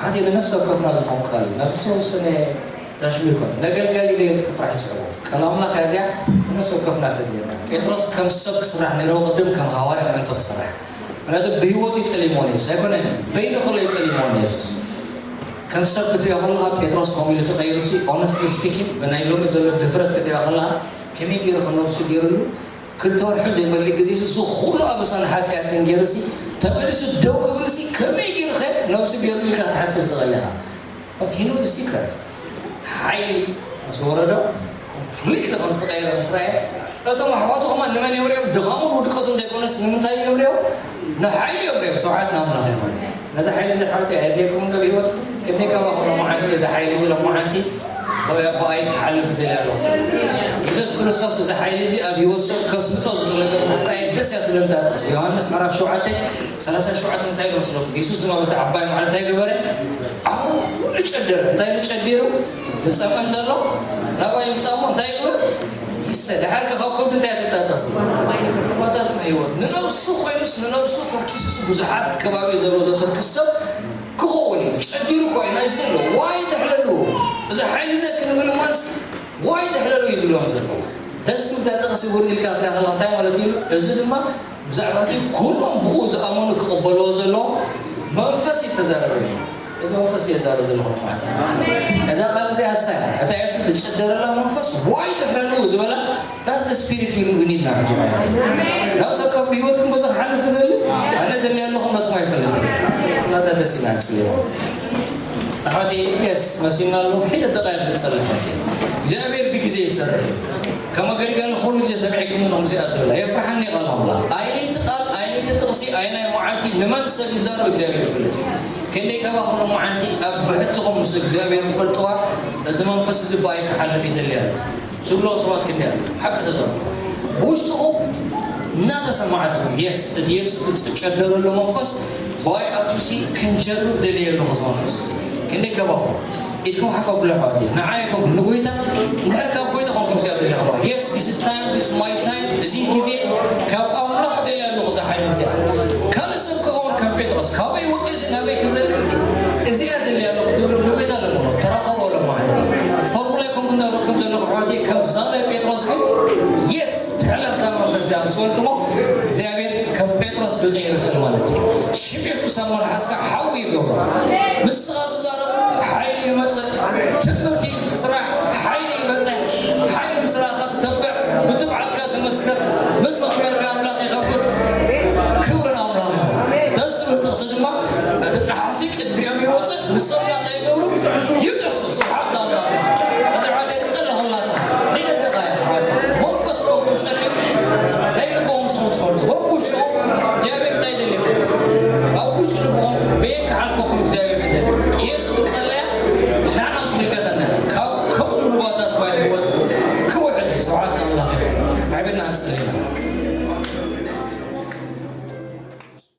ሓቲ ንነፍሲ ወከፍና ዝኾን ቃል እዩ። ናብ ዝተወሰነ ታሽሙ ይኮነ። ነገልጋሊ ገለ ጥራሕ ይስዕቦ። ቃል ኣምላኽ እያ እዚኣ ንነፍሲ ወከፍና ተድልየና። ጴጥሮስ ከም ሰብ ክስራሕ ነይርዎ፣ ቅድም ከም ሃዋርያ ምእንቲ ክስራሕ። ምክንያቱ ብህይወቱ እዩ ጠሊምዎ ነይሩ። ኣይኮነን፣ በይኑ ከሎ እዩ ጠሊምዎ ነይሩ የሱስ። ከም ሰብ ክትሪኦ ከለኻ ጴጥሮስ ከምኡ ኢሉ ተቐይሩ ሲ፣ ኦነስትሊ ስፒኪንግ፣ ብናይ ሎሚ ዘሎ ድፍረት ክትሪኦ ከለኻ ከመይ ገይሩ ከም ነብሱ ገይሩሉ ክልተ ወርሒ ዘይመልእ ግዜ እዚ ኩሉ ኣበሳን ሓጢኣትን ገይሩ ሲ፣ ተመሊሱ ደው ክብል ሲ፣ ከመይ ገይሩ ኸ ነብሱ ገይሩ ኢልካ ክትሓስብ ትኽእል ኢኻ። But he knew the secret። ሓይሊ ምስ ወረዶ ኮምፕሊትሊ ከም ዝተቐየረ ምስ ረኣየ፣ እቶም ኣሕዋቱ ከማን ንመን እዮም ሪኦም? ድኻሙን ውድቀቱ እንተይኮነስ ንምንታይ እዮም ሪኦም? ንሓይሊ እዮም ሪኦም። ስብሓት ንኣምላኽ ይኹን። ነዚ ሓይሊ እዚ ኣሕዋተይ ኣየድልየኩም ዶ ብህይወትኩም? ክንደይ ካባኹም ሎማዓንቲ እዚ ሓይሊ እዚ ሎማዓንቲ ብኣይ ክሓልፍ ይደልይ ኣለኹ? የሱስ ክርስቶስ እዚ ሓይሊ እዚ ኣብ ህይወት ሰብ ከስልጦ ዝኽእል ነገር ምስ ረኣየ ደስ እያ ትብለኒ እታ ጥቕሲ። ዮሃንስ ምዕራፍ ሸውዓተ ሰላሳ ሸውዓተ እንታይ ኢሉ መስለኩም? የሱስ ድማ በቲ ዓባይ ማዕዶ እንታይ ገበረ? ዓው ኢሉ ጨደረ። እንታይ ኢሉ ጨዲሩ? ዝጸምአ እንተሎ ናባይ ይምጻእ እሞ እንታይ ይግበር? ይስተ። ደሓር ከ ካብ ከብዱ እንታይ ትብልታ ጥቕሲ? ሩባታት ናይ ህይወት። ንነብሱ ኮይኑስ ንነብሱ ተርኪሱስ ብዙሓት ከባቢ ዘሎ ዘተርክስ ሰብ ክኸውን እዩ። ጨዲሩ እኮ እዩ ናይ ዘሎ። ዋይ ትሕለሉ። እዚ ሓይሊ እዚ ክንብል እማንስ ዋይ ትሕለሉ እዩ ዝብሎም ዘሎ። ደስ ትብል እታ ጥቕሲ ውርድ ኢልካ ክትሪኣ ከለኻ እንታይ ማለት እዩ? እዚ ድማ ብዛዕባ እቲ ኩሎም ብኡ ዝኣመኑ ክቕበልዎ ዘለዎም መንፈስ እዩ ተዛረበ እዩ። እዚ መንፈስ እዩ ዘዛረብ ዘለኹ ማለት እዩ። እዛ ቃል እዚኣ እሳ እያ። እታ የሱስ ዝጨደረላ መንፈስ ዋይ ትሕለሉ ዝበላ፣ that's the spirit we need now ሕጂ ማለት እዩ። ናብ ሰብ ካብ ብህይወትኩም በዚ ክሓልፍ ዝደሊ ኣነ ደሊ ኣለኹ ናትኩም ኣይፈልጥን። ናታ ደስ ኢና ንጽልዮ። ኣሕዋተይ፣ የስ መሲና ኣሎ። ሕደ ደቓይቕ ንጸልይ ኣሕዋተይ። እግዚኣብሔር ብግዜ ይሰርሕ እዩ። ከም ኣገልጋሊ ኩሉ ግዜ ሰሚዕኩም ኢኹም እዚኣ ዝብላ። የፍርሓኒ ቃል ኣምላኽ። ኣይነይቲ ቃል፣ ኣይነይቲ ጥቕሲ፣ ኣይናይ መዓልቲ ንመን ሰብ ይዛረብ እግዚኣብሔር ይፈልጥ እዩ። ክንደይ ካባኹም ሎማዓንቲ ኣብ ብሕትኹም ምስ እግዚኣብሔር ትፈልጥዋ፣ እዚ መንፈስ እዚ ብኣይ ክሓልፍ ይደሊ ኣሎ ትብሎ ሰባት ክንደይ ኣሎ? ሓቂ ተዛረቡ። ብውሽጥኹም እናተሰማዓትኩም፣ የስ፣ እቲ የሱስ ዝጨደረሉ መንፈስ ብኣይ ኣትዩሲ ክንጀርብ ደልየ ኣለኹ እዚ መንፈስ እዚ። ክንደይ ካባኹም ኢድኩም ሓፍ ኣብሉ ኣሕዋተይ። ንዓይ ኣይኮንኩን፣ ንጎይታ፣ እንድሕር ካብ ጎይታ ኮንኩም እዚኣ ደሊኹም። Yes, this is time, this is my time። እዚ ግዜ ካብ ኣምላኽ ደልየ ኣለኹ እዛ ሓይሊ እዚኣ። ካልእ ሰብ ክኸውን ከም ጴጥሮስ፣ ካበይ ወፂኡሲ ናበይ ክዘልልሲ እዚኣ ደልየ ኣለኹ ትብሉ ንጎይታ ኣለኹ። ተራኸቡ ሎማዓንቲ። ፎርሙላ ኣይኮንኩን እናረኩም ዘለኹ ኣሕዋተይ፣ ከምዛ ናይ ጴጥሮስ ግን፣ የስ፣ ትሕለፍ እዛ መንፈስ እዚኣ ምስ በልኩሞ፣ እግዚኣብሔር ከም ጴጥሮስ ክቕይር ይኽእል ማለት እዩ። ሽም የሱስ ኣብ መልሓስካ ሓዊ ይገብሮ። ንስኻ ትዛረብ ሓይሊ ይመጽእ፣ ትምህርቲ ስራሕ ሓይሊ ይመጽእ፣ ሓይሊ ምስ ረኣኻ ትተብዕ፣ ብትብዓትካ ትመስክር፣ ምስ መስመርካ ኣምላኽ ይኸብር። ክብሪ ንኣምላኽ ይኹን። ደስ ዝብል ጥቕሲ ድማ፣ እቲ ጠሓሲ ቅድሚኦም ይወጽእ፣ ንሶም ናታ ይገብሩ፣ ይጥሕሱ። ስብሓት ንኣምላኽ። እቲ ዓዲ ንጸሊ ኩላትና፣ ሒደት ደቓይቕ ዓዲ። መንፈስ ኮንኩም ጸልዩ፣ ናይ ልቦም ስሙ ትፈልጡ። በብውሽጥኹም እግዚኣብሔር እንታይ ይደልየኩም? ኣብ ውሽጢ ልቦም በየን ክሓልፈኩም እግዚኣብሔር ትደልዩ። ኢየሱስ ትጸለያ፣ ንዓና ትምልከተና። ካብ ከብዱ ሩባታት ማይ ህይወት ክውሕዝ እዩ። ስብሓት ንኣምላኽ ይኹን። ዓብና ንጸልይ።